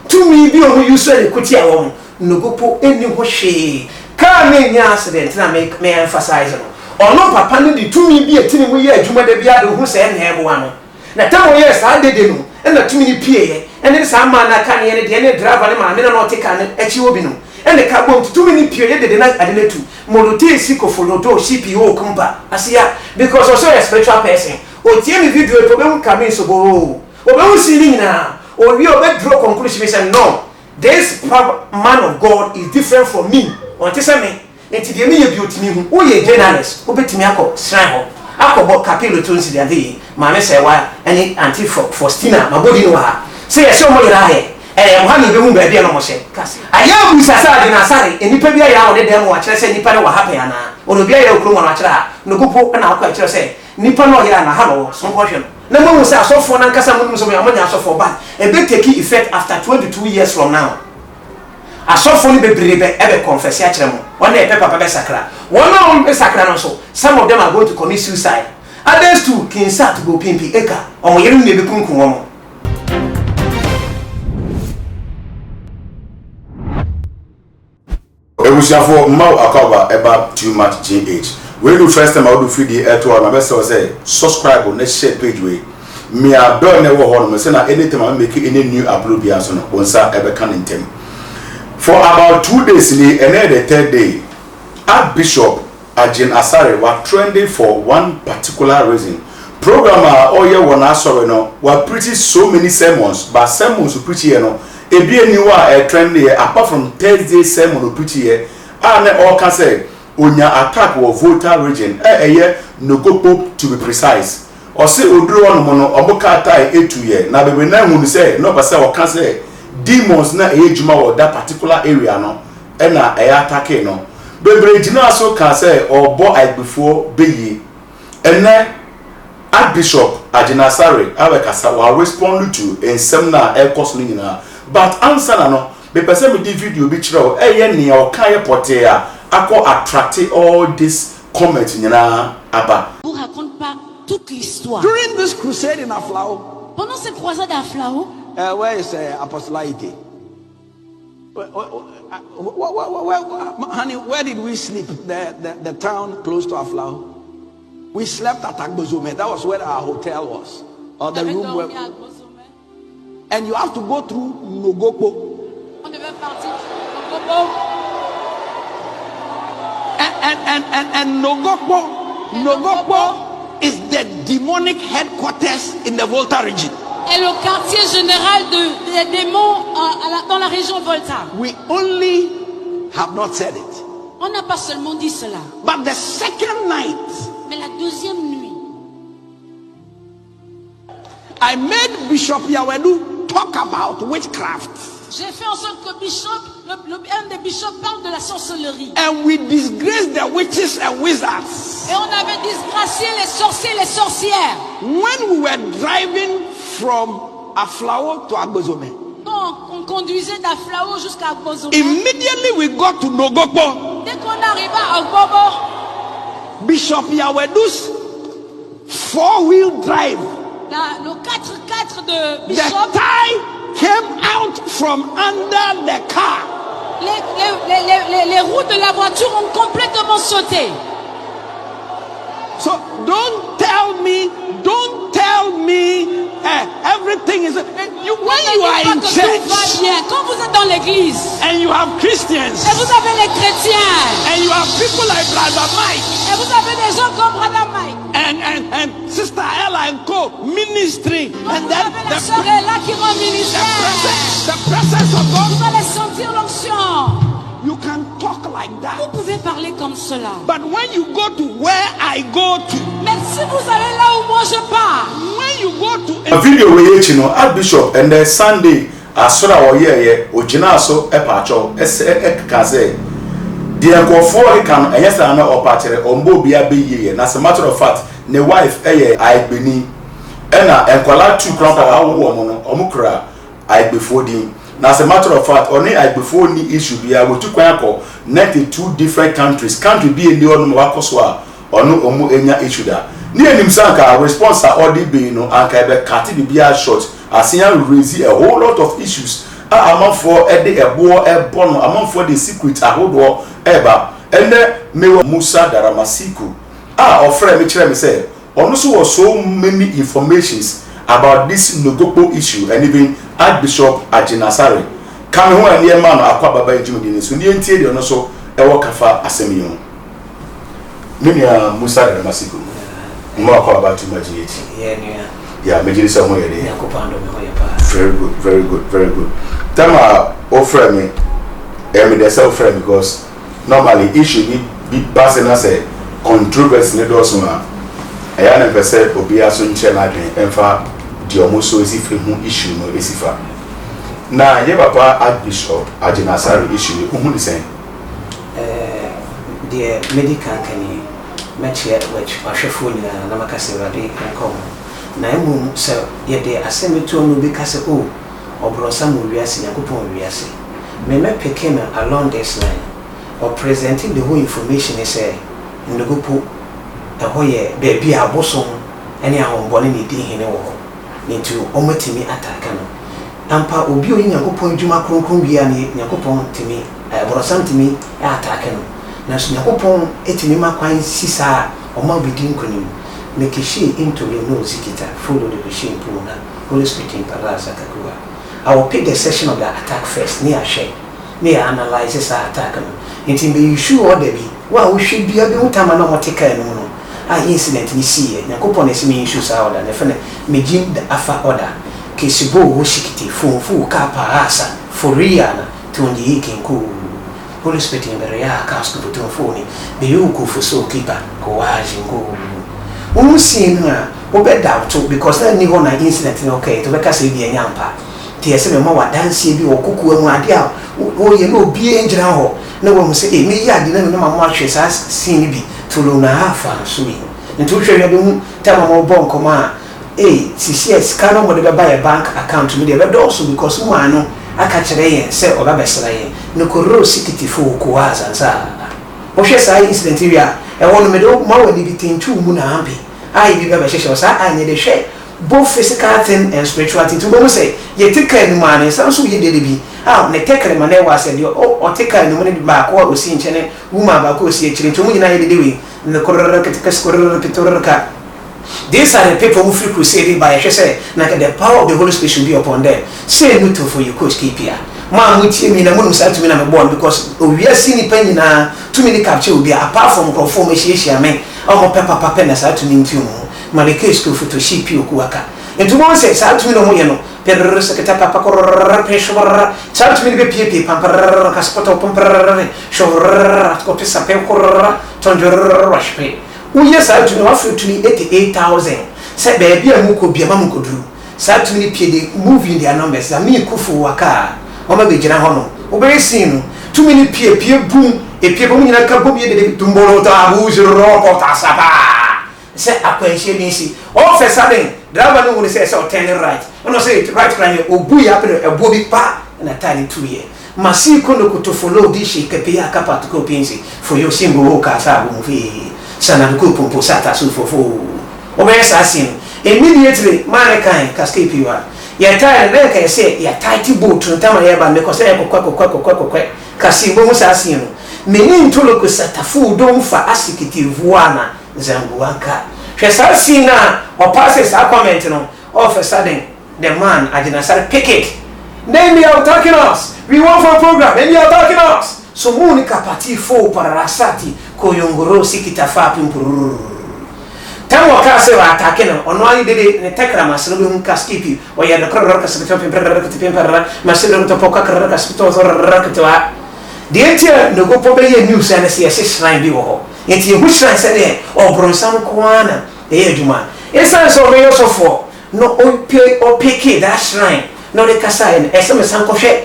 Tumi bi a ɔmo use de ko tia wɔn Nogokpo nni ho hwee. Car no nnya accident na me me emphasize no. Ɔno papa no de tumi bi a ɛte ne mu yɛ adwuma da biara de ɔhu sɛ ɛna ɛboa no. Na tam a ɔyɛɛ saa dede no ɛna tumi no pieeɛ ɛne saa man no a car no yɛ ne deɛ ne driver ne maame no a na ɔte car no akyi hɔ bi no ɛna car bom nti tumi no pieeɛ dede na ade no atu. Molotee si kofolodo si pii kumpa aseya because ɔsɛ ɔyɛ spiritual person. Ɔtie me video yi pɛ ɔbɛhu kame nsoboo. Ɔbɛhu scene no nyinaa. Ɔwie a ɔbɛ draw conclusion bi sɛ no this man of God is different from me. Ɔnte sɛ me. Nti deɛ meyɛ bi ɔtumi hu. Woyɛ journalist wobɛtumi akɔ shrine hɔ akɔbɔ Capillo Tonsi deɛ ade yi Maame Sɛɛwa ne Auntie Faustina mabɔ din wɔ ha sɛ yɛse ɔmo yera ayɛ ɛyɛ mo ha na yɛbɛhu baabi a na ɔmo hyɛ. Ayɛ abusa sɛ Adwene Asare nnipa bi ayera wɔ ne dan mu akyerɛ sɛ nnipa no wɔ ha pɛn anaa? Ɔno obi ayera wɔ kurom hɔ no akyerɛ ha? Nogupo na akɔ ɛkyerɛ sɛ Nipa no ɔyera na ha na ɔwɔ so nkɔ hwɛ no na moahu sɛ asɔfoɔ no ankasa monim sɛ moyɛ monyɛ asɔfoɔ but ɛbɛ take effect after 22 years from now asɔfoɔ no bebree bɛ ɛbɛ confess akyerɛ mo wɔn a ɛpɛ papa bɛ sakra wɔn a wɔn bɛ sakra no nso some of them are going to commit suicide others too kinsat go pimpi eka wɔn yerenom na ɛbɛ kunkum wɔn. Abusuafoɔ mma wo akwaaba ɛba too much GH wei ne first time a wode fidie ɛto hɔ no mabɛsrɛ wo sɛ subscribe na share page wei mia bell na ɛwɔ hɔ nom sɛ na anytime a me make any new upload biara nso no wo nsa ɛbɛka ne ntɛm for about 2 days ni. Ɛnɛ yɛ the third day. Archbishop Agyen Asare wa trending for one particular reason. Program a ɔyɛ wɔ n'asɔre no, wa preach so many sermons, but sermons o preach yɛ no, ebi nni hɔ a ɛtrend yɛ apart from Thursday sermon o preach yɛ a na ɔreka sɛ onya attack wɔ Volta Region a ɛyɛ Nogokpo to be precise. Ɔse oduru hɔnom no ɔmo car tyre etu yɛ na bebree no ahu no sɛ na ɔpɛ sɛ ɔka sɛ demons na ɛyɛ adwuma wɔ that particular area no na ɛyɛ attackee no. Bebree gyinaa so kaa sɛ ɔrebɔ Aigbefoɔ bayie. Ɛnnɛ, Archbishop Agyen-Asare abɛkasa, wa respond to nsɛm no a ɛrekɔ so no nyinaa. But ansa na no, mepɛ sɛ mede video bi kyerɛ wo, ɛyɛ nea ɔkaeɛ pɔtee a akɔ attracte all this comment nyinaa aba. Vous raconte pas toute l'histoire. During this crusade in Aflao, Pendant cette croisade à Aflao, where is Apostle Aite? Where, where, honey, where did we sleep? The town close to Aflao. We slept at Agbozome. That was where our hotel was. Or the on avait room where. Dormi à Agbozome. And you have to go through Nogokpo. On devait partir au Bobo. And Nogokpo, Nogokpo is the demonic headquarters in the Volta Region. Est le quartier général des démons dans la région Volta. We only have not said it. On n'a pas seulement dit cela, But the second night, mais la deuxième nuit, I made Bishop Yawedu talk about witchcraft. J'ai fait en sorte que Bishop, un des bishops parle de la sorcellerie. And we disgraced the witches and wizards. Et on avait disgracié les sorciers et les sorcières. When we were driving from Aflao to Agbozome, Quand on conduisait d'Aflao jusqu'à Agbozome, immediately we got to Nogokpo, dès qu'on arriva à Gbobo, Bishop Yawedu's four-wheel drive, le 4x4 de the Bishop, tie came out from under the car. les roues de la voiture ont complètement sauté. So don't tell me everything is. You, when Ne you dites are pas in que tout va church bien. Quand vous êtes dans l'église and you have Christians et vous avez les chrétiens and you have people like Brother Mike et vous avez des gens comme Brother Mike, and Sister Ella and co ministry, quand and vous then avez la the, sœur Ella qui rend the ministère, presence, the presence of God, vous allez sentir l'onction. You can talk like that. Vous pouvez parler comme cela. But when you go to where I go to, Mais si vous allez là où moi je pars, when you go to Video wei akyi no, Archbishop ɛnɛ Sunday asɔre a ɔyɛɛyɛ ogyinaa so ɛpaakyɛw ɛsɛ ɛkeka sɛ deɛ nkurɔfoɔ keka no ɛnyɛ saa na ɔpa kyerɛ ɔmbɔ obiara bɛyie yɛ. Na as a matter of fact, ne wife ɛyɛ Ayigbeni ɛna nkwadaa tu kora mpa awo wɔn no ɔmo kura Ayigbefoɔ din. Na as a matter of fact, ɔne Ayigbefoɔ ni issue biara. Wɔtu kwan akɔ 92 different countries, country bi eni hɔ nom a wakɔ so a ɔno ɔmo enya issue da ne anim sɛ anka response a ɔde bɛyi no anka ɛbɛ cut biribiara short asen raise a whole lot of issues. a amanfoɔ de ɛboɔ rebɔ no, amanfoɔ de secret ahodoɔ reba. Ɛnnɛ mewɔ Musa Daramasiku a ɔfrɛɛ me kyerɛɛ me sɛ ɔno nso wɔ so many informations about this Nogokpo issue and even Archbishop Agyen Asare. Ka me ho a ɛneɛ ma no akɔ ababa yi dwumadie no so ne yɛntie deɛ ɔno nso wɔ ka fa asɛm yi ho. Me nua Musa Daramasiku, mma wakɔ aba too much yet. Yeah, nua. Yeah, megye di sɛ ho yɛ deɛ. Nyankopɔn adom me ho yɛ paa. Very good, very good, very good. Time a wofrɛ me, ɛyɛ me dɛ sɛ wofrɛ me because normally issue bi bi ba sɛ na sɛ controversy ne dɔɔso a, ɛyɛ a na mpɛ sɛ obiara so nkyerɛ n'adwene ɛmfa deɛ ɔmo so esi fa hu issue no esi fa. Na yɛ papa Archbishop Agyen Asare issue yi, wohu ne sɛn? Ɛɛ, deɛ mɛdi kan aka nie, Mɛkyea w'ahwɛfoɔ nyinaa na maka sɛ, Awurade nka wo ho. Na mmom sɛ yɛde asɛm bi to hɔ na obi ka sɛ, Oh, ɔbrɔnsam wɔ wiase, Nyankopɔn wɔ wiase. Me mɛpeke no along this line. Ɔpresente the whole information ne sɛ, Nnogopo, ɛhɔ yɛ baabi a abosom ne ahombɔne na ɛdi hene wɔ hɔ, na nti wɔatumi ataake no. Ampa, obi a ɔyɛ Nyankopɔn adwuma kronkron biara no, Nyankopɔn tumi, ɔbrɔnsam tumi ataake no. Nanso Nyankopɔn tumi ma kwan si saa a, ɔma obi di nkonim. Mekehye intolo no zikita folo de kehye mpo na Holy Spirit impala zakakuwa. I will pick the section of the attack first ne yɛahwɛ ne yɛ analyse saa attack no. Nti me issue order bi, wo a wohwɛ biara bɛhu time a na wɔte car no mu no a incident no siiɛ. Nyankopɔn na ɛse me issue saa order no, yɛfrɛ no Mejim da Afa order. Kesibo wo shikiti funfu ka paasa foria na tonji kenkuu. Holy Spirit ni bere ya ka sku butumfo ni be yo ku fo so kipa ko wa jingo. Wo hu scene no a, wo bɛ doubt because na nni hɔ na incident no occur nti wo bɛka sɛ ebi ɛnyɛ ampa. Nti ɛsɛ me ma wo adanseɛ bi wɔ kokoa mu adeɛ a wo yɛ na obiara ngyina hɔ na wahu sɛ ei me yɛ adeɛ na me ne ma mo ahwɛ saa scene no bi tolo na afa so yi. Nti wo hwɛ wie a bɛhu time a mo bɔ nkɔmɔ a Ei sisi a sika no wɔde bɛba yɛ bank account mu deɛ ɛbɛdɔɔso because woman no aka kyerɛ yɛn sɛ ɔba bɛsra yɛn nokoroo sikiti fo koaa sansaa wohwɛ saa incident yi wie a ɛhɔ no mede wo ma w'ani bi tentu mu na ampe eye bi ba bɛhyehyɛ wo saa eye no yɛde hwɛ both physical thing and spiritual thing nti wobɛhu sɛ yɛte car no mu a ne nsa nso yɛ dede bi a ne tɛkrɛma no ɛwɔ asɛ deɛ ɔte car no mu ne baako a ɔsi nkyɛn ne woman baako a ɔsi akyire nti wɔn nyinaa yɛ dede wei nokorrr ketekes korrr ka. These are the people who firi crusade ba yɛhwɛ sɛ na nka the power of the Holy Spirit should be upon them. Sei no to for you coach KP a. Mo a mo tie me nyinaa mo nim saa tumi na me bɔɔ no because owiase nipa nyinaa tumi ne capture obi a apart from nkorɔfoɔ a wɔn ahyiahyia me a wɔn pɛ papa pɛ na saa tumi nti wɔn mu Maleke school foto shi pi oku aka nti wobɛhu sɛ saa tumi na wɔn yɛ no perrrr seketa papa korrrr pe shworrr saa tumi no bɛ pie pie pamprrrr kaspɔtɔ pomprrrr shworrrr atkɔ pesa pe korrrr tɔndworrrr wahwe Woyɛ saa tumi no wafrɛ tumi 88,000 sɛ baabi a mokɔ bia ma monkɔduru. Saa tumi no pie they move in their numbers Zamii Kufu Wakaa wɔn abɛgyina hɔ nom wobɛyɛ scene no tumi no pie pie bum epie bum nyinaa ka bom yɛ dede tumbolo tabu zirɔpɔ tasapaa sɛ akwanhyia bi nsi all of a sudden driver no hunu sɛ ɛsɛ ɔtɛn right ɛna ɔsɛ right koraa nyɛ obu yɛ apɛ ɛboɔ bi pa ɛna taa no tuiɛ Masiko no kotofolo di shi kepi a kapa tuko pinsi foyo singo wo ka sa wo fi sana duku pompo sa ta su fofo. Wobɛyɛ saa scene no immediately maa ne kan ka skip wa yɛ tae no na yɛ ka sɛ yɛ tight boat no tama yɛ ba no mekɔ sɛ yɛ kɔkɔ kɔkɔ kɔkɔ kɔkɔ ka scene bohu saa scene no meni ntoloko satafo dom fa asikiti vuana zanguanka hwɛ saa scene no a ɔpaase saa comment no all of a sudden The man Agyinasare pick it Then they are attacking us We want for program and they are attacking us So mu ni kapati fo pararasati koyongoro sikita fa pimpururururu Tam wɔkaa sɛ wɔ atake no ɔno ara ne dede ne tɛkrɛma ase no wobɛhu ka skipi ɔyɛ no krrr kasipitɔ pimprrr ketepimprrr masibirikotɔpɔ kakrrr kasipitɔ zɔrrr ketewa Deɛ nti a Nogopɔ bɛyɛ news a ne sɛ yɛse shrine bi wɔ hɔ nti yɛhu shrine sɛdeɛ ɔbronsam nko ara na ɛyɛ adwuma Ɛsiane sɛ ɔbɛyɛ ɔsɔfoɔ na ɔpe ɔpeke that shrine na ɔde kasaeɛ no ɛsɛ mesan kɔhwɛ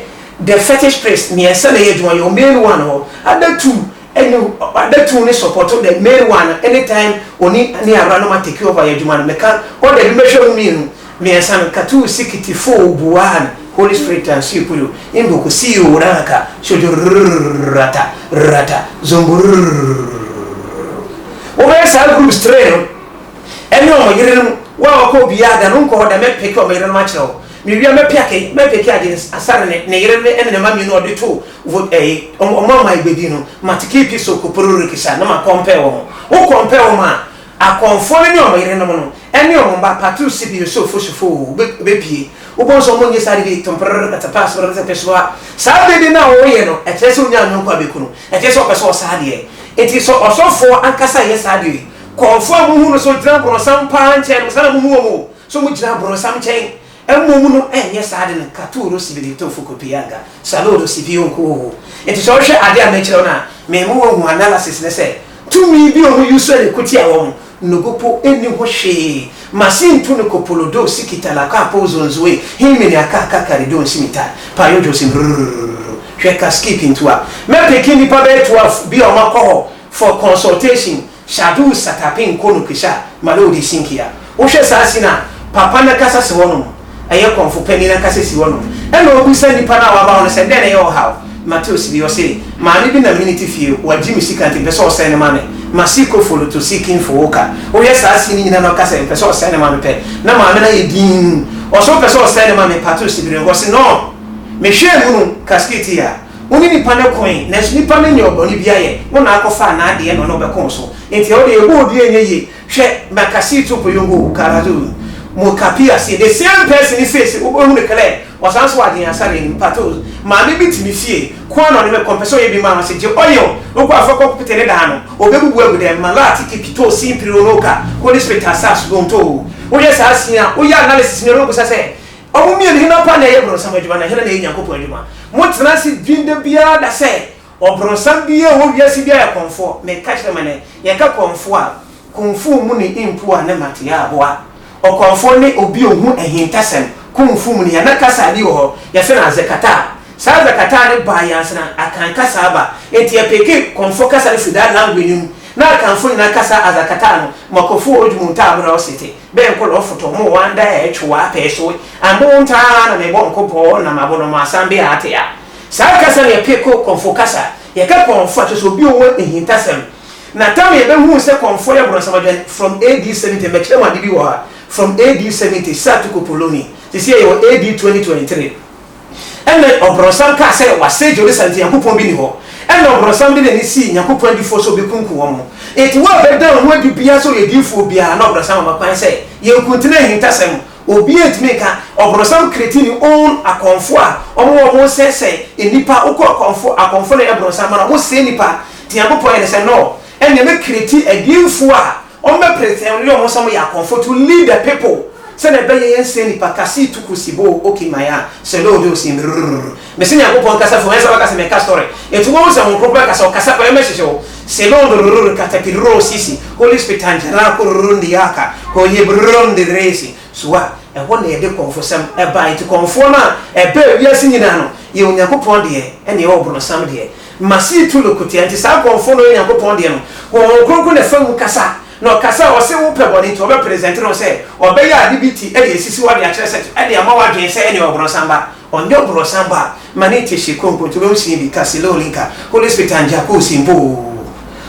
the fetish priest mmiɛnsa na ɛyɛ adwuma yɛwɔ main one hɔ other two ɛne other two ne support the main one no anytime oni ne awura no ma take over yɛ adwuma no meka order bi mɛhwɛ mu mmienu mmiɛnsa no katuu sikiti fo buan holy spirit and sipuyo imbuku siyo raka shojo rata rata zomburururururu wobɛyɛ saa groups three no Ɛne wɔn yerenom, wo a wɔkɔ obiara da no, wonkɔ hɔ da, mɛpeke wɔn yerenom akyerɛ wo. Mewie a mɛpiake, mɛpeke Agyen Asare ne ne yere ne ne ne mma mmienu a ɔde too vo ɛyi, wɔn wɔn ama ɛbɛdi no, mateke pi so kopororo kisa na ma kɔmpɛɛ wɔn. Wo kɔmpɛɛ wɔn a, akɔmfoɔ no ne wɔn yerenom no, ɛne wɔn mma, Patrus Sibi Yosofo Sofoo, bɛ bɛpie. Wobɛhu sɛ wɔnyɛ saa dede, tomprrr, katapaas, brrr, sɛ Saa dede no a wɔyɛ no, ɛkyerɛ sɛ ɔnyaa nyɔnko a bɛku no. Ɛkyerɛ sɛ ɔpɛ sɛ ɔsa adeɛ. Enti sɛ ɔsɔfoɔ ankasa reyɛ saa adeɛ yi, kɔmfoɔ a mohu no sɛ ɔgyina borɔnsam paa nkyɛn no, saa na mohu wɔn o, sɛ wɔgyina borɔnsam nkyɛn mmom no nyɛ saa ade no, Katuro sibirito fukupianga, salodo sipionko. Enti sɛ wohwɛ adeɛ a mekyerɛ wo no a, mema woahu analysis no sɛ tumi bi a wɔn use de ko tia wɔn, Nogopo nni ho hwee. Masintu no kopolo do sikita la ka po zonzoe himini aka ka kari do nsimita pa yo josim rrrr hwɛ ka skip ntua. Mɛ peke nnipa bɛyɛ 12 bi a wɔn akɔ hɔ for consultation shadu satape nko no kisha malo di sinkia. Wohwɛ saa scene a papa no kasa si hɔ nom. Ɛyɛ kɔmfo panin ankasa si hɔ nom. Ɛna ɔbisa nipa no a waba hɔ no sɛ, Dɛn na ɛyɛ wo haw? Mateus bi, ɔse, Maame bi na me ne no te fie, wagye me sika nti mepɛ sɛ ɔsɛn no ma me. Masiko folo to seeking for woka. Wohwɛ saa scene no nyinaa na ɔka sɛ, Mepɛ sɛ ɔsɛn no ma me pɛ. Na maame no ayɛ dinn. Ɔse, Wopɛ sɛ ɔsɛn no ma me? Pateus bi no, ɔse, No! Mehwɛɛ mu no, Kaskiti a, wo ne nipa no koe, nanso nipa no nyɛɛ wo bɔne biara yɛ, wo na akɔfaa n'adeɛ na ɔne wo bɛkoo so. Nti ɛwo deɛ yɛbɔ wo dua ɛnyɛ yie. Hwɛ na kasi to poyongo karazo mo kapi ase the same person ne face wo bɛhu no clear ɔsan so adwen asa ne anim pato maame bi te me fie koa na ɔne me kɔ mpɛ sɛ ɔyɛ bi maa ɔse gye oil wokɔ afa kɔ pete ne dan no ɔbɛbubu agu dɛm ma laa tiki pito sin piri ono ka holy spirit asa sugonto woyɛ saa sin a woyɛ analysis ne ɔbɛbusa sɛ ɔmo mmienu hena pa na ɛyɛ bronsam adwuma na hena na ɛyɛ Nyankopɔn adwuma mo tena ase dwin da biara da sɛ Ɔbronsam biaa ɛwɔ wiase biaa yɛ kɔmfoɔ, meka kyerɛ mo ɛnɛ, yɛka kɔmfoɔ a, kung-fu mu ne mpo a ne mate yɛ aboa. Ɔkɔmfoɔ ne obi a ɔhu ahintasɛm, kung-fu mu ne yɛn kasa bi wɔ hɔ, yɛfrɛ no azekataa. Saa azekataa no baa yɛn ansa na Akan kasa aba, enti yɛpeke kɔmfoɔ kasa no firi that language no mu, na Akanfoɔ nyinaa kasa azekataa no, Makɔfoɔ odwumu ntaa mmerɛ ɔsete, bɛn kɔ lɔfotɔ mo wanda ɛtwoa pɛɛsoe, ambo ntaa na mebɔ nkobɔɔ na mabono mo asambe ate a. Saa kasa no yɛ Peko kɔmfo kasa. Yɛka kɔmfo a, kyerɛ sɛ obi a ɔwɔ ahintasɛm. Na tam a yɛbɛhuu sɛ kɔmfoɔ yɛ borɔnsam adwene from AD 70, mɛkyerɛ mo ade bi wɔ ha, from AD 70, Satuko Poloni, seesei yɛwɔ AD 2023. Ɛnna ɔborɔnsam kaa sɛ wasɛe Jerusalem nti Nyankopɔn bi nni hɔ. Ɛnna ɔborɔnsam de n'ani sii Nyankopɔn adiyifoɔ sɛ ɔbɛkunkum wɔn. Enti wo a bɛda wo ho adi biara sɛ ɔyɛ diyifoɔ biara, na ɔborɔnsam ama kwan sɛ yɛnkuntene ahintasɛm. Obiaa ntumi nka ɔbronsam kreti ne own akɔmfo a ɔmo wɔ ɔmo sɛsɛe nnipa wokɔ akɔmfo akɔmfo na ɛyɛ bronsam ma no ɔmo sɛe nnipa nti Nyankopɔn yɛ ne sɛ no ɛneɛ mɛ kreti adiinfoɔ a ɔmo bɛ pretend yɛ ɔmo sɛ ɔmo yɛ akɔmfo to lead the people sɛdeɛ ɛbɛyɛ yɛn sɛe nnipa kasi tuku sibo oki maya sɛloo do sin brrrr Mese Nyankopɔn nkasa firi hɔ, ɛnyɛ sɛ wobɛka sɛ meka story. Enti wobɛhu sɛ Honhom Kronkron bɛkasa, ɔkasa pɛ, mɛhyehye wo. Selon rrrr katapirro sisi, Holy Spirit tanjara kororo ndiyaka, koyebrrr ndiresi. Soa, ɛhɔ na yɛde kɔmfosɛm bae. Enti kɔmfoɔ no a ɛbaa wiase nyinaa no, yɛ Onyankopɔn deɛ, ɛna ɛyɛ ɔbronsam deɛ. Masii tulo kotia, enti saa kɔmfoɔ no a ɔyɛ Nyankopɔn deɛ no, Honhom Kronkron na ɛfa mu kasa. Na ɔkasa a ɔse wopɛ bɔne nti ɔbɛ present no sɛ ɔbɛyɛ ade bi ti ɛde asisi hɔ de akyerɛ sɛ ɛde ama w'adwene sɛ ɛne ɔbronsam ba. Ɔnyɛ ɔbrɔsan ba a, ma ne nte hye konko nti wobɛhu sin bi ka siloo linka Holy Spirit anja koo sin boo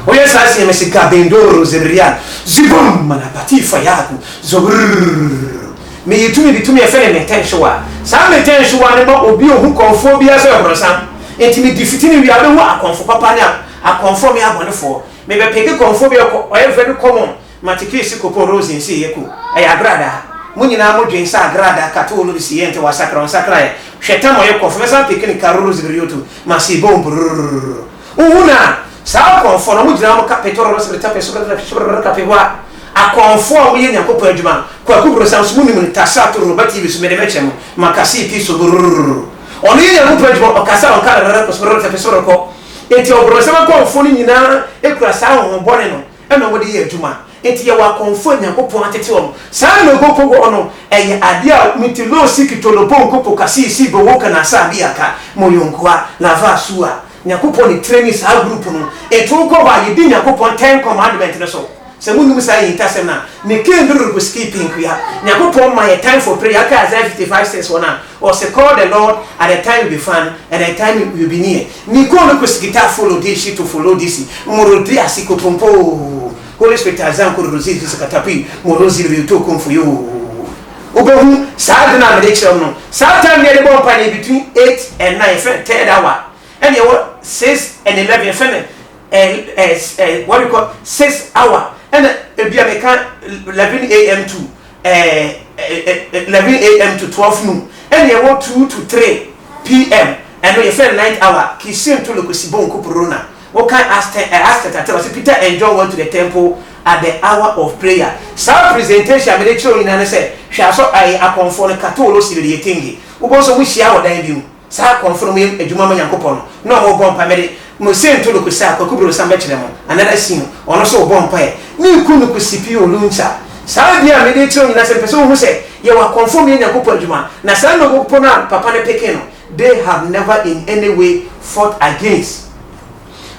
Woyɛ saa sin mese gabendoro zebria zibum manapati fayaku zobrrrr Meyi tumi bi tumi a yɛfrɛ no metɛnhyewa Saa metɛnhyewa no ma obi ohu kɔmfoɔ biara sɛ ɔyɛ ɔbrɔsan Nti me defeat no wie a wobɛhu akɔmfo papa ne akɔmfoɔ a wɔyɛ abɔnefoɔ Mebɛpeke kɔmfoɔ bi a ɔyɛ very common Mate kii si kopo rose nsi yɛ ku ɛyɛ agradaa mo nyinaa mo dwen sɛ agradaa kato no si yɛ nti wasakra ɔnsakra yɛ hwɛ tam ɔyɛ kɔfo mɛsan peke ne ka rose birioto masi bom brrrr wohu no a saa akɔmfoɔ no ɔmo gyina ɔmo ka peto rose brita pe sobrr sobrr ka pe hɔ a akɔmfoɔ a ɔmo yɛ Nyankopɔn adwuma Kwaku brosam so mo nim no tasa to roba TV so mede mɛkyerɛ mo makasi pi so brrrr ɔno yɛ Nyankopɔn adwuma ɔkasa ɔnka rrrr kɔ sobrr tape sobrr kɔ enti ɔbronsam akɔmfoɔ no nyinaa ekura saa honhom bɔne no na wɔde yɛ adwuma. Enti yɛwɔ akɔmfo a Nyankopɔn atete wɔn. Saa nnogopogo no, ɛyɛ adeɛ a miti lo si kito lo bonko po kasi si bo wo kana sa bi aka mo yonkoa lava sua. Nyankopɔn na ɛtraini saa group no. Enti wokɔ hɔ a, yɛdi Nyankopɔn ten commandment no so. Sɛ monnim saa ahintasɛm no a, ne kenduru rukuski pinkua. Nyankopɔn ma yɛ time for prayer. Wokae Isaiah 55 6 hɔ no a, Ɔse call the Lord at the time you be found and the time you be near Nikoo no kusikita folo di shito folo disi moro di asi kotompo Holy Spirit azan koro rozi zisi katapi moro ziri to konfo yoo. Wobɛhu saa ade no a mede kyerɛ wo no. Saa time no yɛde bɔ mpae no yɛ between 8 and 9, yɛfrɛ no third hour. Ɛna yɛwɔ 6 and 11, yɛfrɛ no eh, eh, eh, what do you call 6 hour. Ɛna ebi a meka 11 am to eh, eh, 11 am to 12 noon. Ɛna yɛwɔ 2 to 3 pm, ɛno yɛfrɛ no ninth hour. Kisin to lokosibo nkoporona. Wokan Acts ten eh, Acts chapter 10, ɔse Peter and John went to the temple at the hour of prayer. Saa presentation a mede kyerɛ wo nyinaa ne sɛ, hwɛ asɔ ayi akɔmfoɔ no katolo sibiri yetingi. Wobɛhu sɛ wɔhyia wɔ dan bi mu. Saa akɔmfoɔ no wɔyɛ adwuma ma Nyankopɔn no, na wɔrebɔ mpae. Mede Mose nto lokusa a Kwaku Bronsam bɛkyerɛ mo, another scene, ɔno nso rebɔ mpae. Ne ku no kusipi oluncha. Saa adeɛ a mede kyerɛ wo nyinaa sɛ mepɛ sɛ wohu sɛ yɛwɔ akɔmfoɔ a wɔyɛ Nyankopɔn adwuma. Na saa Nyankopɔn no a papa no peke no, They have never in any way fought against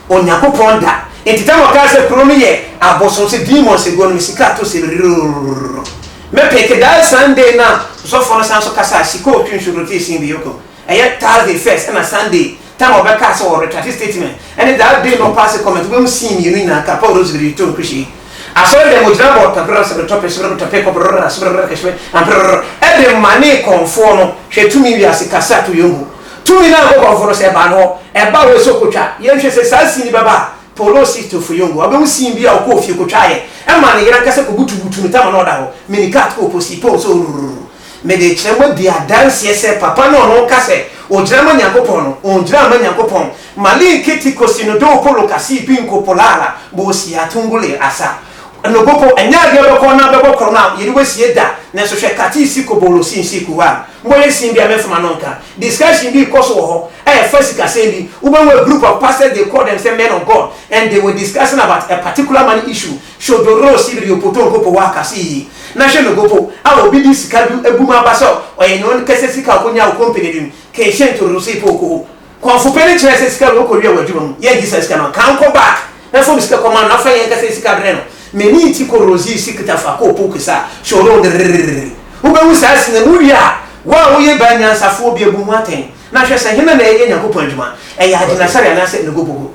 Onyankopɔn da. Nti tam ɔkaa sɛ kuro no yɛ abosom sɛ demons aguo no me sika ato sɛ rrrrrrr. Me peke that Sunday no a sɔfoɔ no san so kasaa sika otwi nso rotee sin bi yoko. Ɛyɛ Thursday first ɛna Sunday tam a ɔbɛkaa sɛ wɔ retracte statement ɛne that day no ɔpaase comment wobɛhu scene mmienu nyinaa kapa orozibiri to nkuhyi. Asɔre dɛm ogyina bɔ tɔprr sbrr tɔpe sbrr tɔpe kɔ brrr sbrr kɛsbrr amprrr ɛde manee kɔmfoɔ no hwɛ tumi wiase kasa to yongu tumi no ankɔ kɔmfoɔ no sɛ ɛbaa no hɔ ɛba wei sɛ ɔkɔtwa yɛnhwɛ sɛ saa sin bɛba a polo si to fo yongu ɔbɛhu sin bi a ɔkɔɔ fie kɔtwaeɛ ɛma ne yere ankasa kɔbutubutu no tama na ɔda hɔ minikat kɔ ɔpɔ si pon sɛ orururu Mede rekyerɛ mo adi adanseɛ sɛ papa no a ɔno ka sɛ ɔgyina ma Nyankopɔn no, ɔngyina mma Nyankopɔn. Malin kiti kosi no dou polo kasi pinko polala bo si atungule asa. Nogopo, ɛnyɛ adeɛ bɛkɔ na bɛbɔ korɔ no a yɛde wasie da, nanso hwɛ kati si kobolo si nsi kuwa. Mboye sin bi a mɛmfa m'ano nka. Discussion bi rekɔ so wɔ hɔ a ɛfa sikasɛm bi. Wobɛhu a group of pastors they call themselves men of God and they were discussing about a particular money issue. Shodoroo sibiri opoto nkopo wa kase yi na hwɛ no gopo a obi de sika bi abu mu aba sɛ ɔyɛ ne ɔnkɛsɛ sika a ɔkɔnyaa wɔ kompene bi mu kɛnhyɛn tororo sei po oko kɔnfo pɛ no kyerɛ sɛ sika wei ɔkɔwia wɔ adwuma mu yɛngye saa sika no kan kɔ back na fom sika kɔma no na fa yɛn kɛsɛ sika brɛ no meni ti ko rozi si kita fa ko po kesa shoro drrrr wobɛhu saa sina mu wie a wo a woyɛ baa nyansafoɔ bi abu ho atɛn na hwɛ sɛ hena na ɛyɛ Nyankopɔn adwuma ɛyɛ agyinasare anaasɛ nogopogo.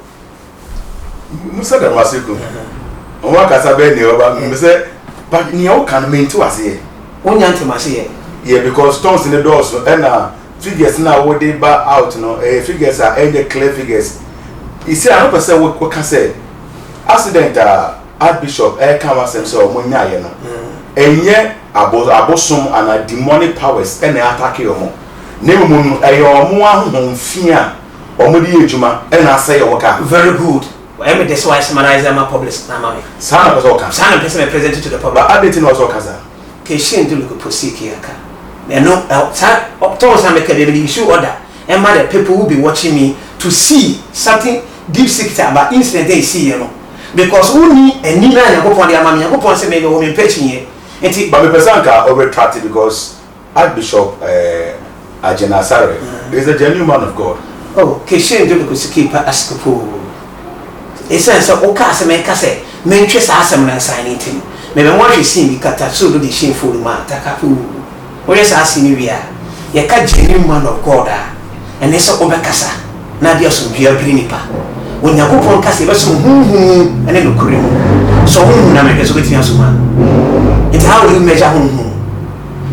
Musa da wase ko. Ɔmo akasa bɛyɛ nea ɔba mbɛ sɛ but nea ɔka no mente waseɛ. Wonya ntem aseɛ. Yeah because tongues ne dɔɔso ɛna figures na wode ba out no ɛyɛ figures a ɛnyɛ clear figures. Isi a wopɛ sɛ woka sɛ accident a Archbishop ɛka ho asɛm sɛ ɔmo nyaeɛ no ɛnyɛ abo abosom anaa demonic powers ɛna atake ɔmo na mmom no ɛyɛ ɔmo ahonhom fi a Wɔn de yɛ adwuma ɛna asɛe wɔn car. Very good ɛyɛ me dɛ sɛ wayɛ summarize ama public no ama me. Saa na ɔpɛ sɛ ɔka. Saa na mepɛ sɛ me present to the public. But adɛn nti na ɔwɔ sɛ ɔka saa? Keshe nti look proceed ke aka ɛno ɛ saa tɔn saa meka bia mede issue order ɛma the people who be watching me to see something deep secret about incident a ɛsiiɛ no because wonni ani no a Nyankopɔn de ama me Nyankopɔn sɛ me mewɔ me mpɛ akyinnyeɛ nti. But mepɛ sɛ anka ɔ retract because Archbishop eh, Agyen Asare is a genuine man of God. Oh, Keshe Ndolo Kosikepa Asikopoo. Esiane sɛ wokaa sɛ menka sɛ mentwe saa asɛm no nsan no nti no, mebɛma woahwɛ scene bi, Kata Solo de Shane Folu ma Takapuu. Wohwɛ saa scene no wie a, yɛka genuine man of God a, ɛne sɛ wobɛkasa na ade asomdwoe abrɛ nnipa. Onyankopɔn ka sɛ yɛbɛsom honhom mu ne nokorɛ mu. Sɔ honhom na mehwɛ sɛ wobɛtumi asom a. Nti how will you measure honhom mu?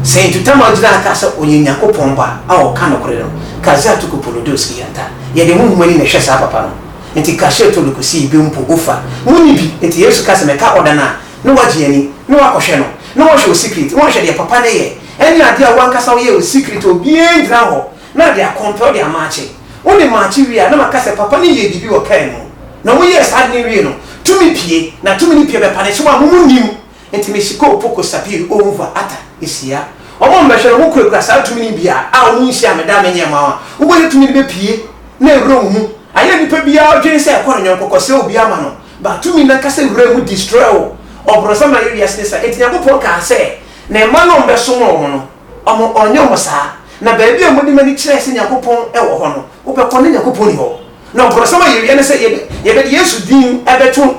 Sɛ Ntutama gyina ha ka sɛ ɔyɛ Nyankopɔn Ba a ɔka nokorɛ no, Kaziatuko Polodowski yanta. Yɛde honhom ani na ɛhwɛ saa papa no. Nti Kashe Toloko sii bi mpo ofa. Monni bi. Nti Yesu ka sɛ mɛka ɔda no a, na wagye ani, na wakɔhwɛ no, na wahwɛ wɔ secret, na wahwɛ deɛ papa no yɛ, ɛne adeɛ a wo ankasa woyɛ wɔ secret a obiara ngyina hɔ, na ade akɔmpɛ, wode amaakye. Wode maakye wie a, na maka sɛ papa no yɛɛ biribi wɔ kaa mu. Na wɔyɛɛ saa ade no wie no, tumi pue, na tumi no pue bɛpanishe wo a mo mo nnim. Nti me shikoo poko sapiri oumva ata esia. Wɔn a wɔbɛhwɛ no, wɔkurakura saa tumi no bi a a wɔn nhyia me da menyɛ mma wɔn a, wobɛhu sɛ tumi no bɛpue na awura wo mu. Ayɛ nipa biara dwene sɛ ɛkɔ ne yɔnko kɔsrɛ obi ama no, but tumi no ankasa wura mu destroy wo. Ɔbronsam na ayɛ wiase no saa. Nti Nyankopɔn kaa sɛ ne mma no a wɔbɛsom wɔn no, wɔn ɔnyɛ wɔn saa. Na baabi a mode m'ani kyerɛɛ sɛ Nyankopɔn wɔ hɔ no, wobɛkɔ na Nyankopɔn nni hɔ. Na ɔbrɔsam a yɛwia ne sɛ yɛbɛde Yesu din bɛto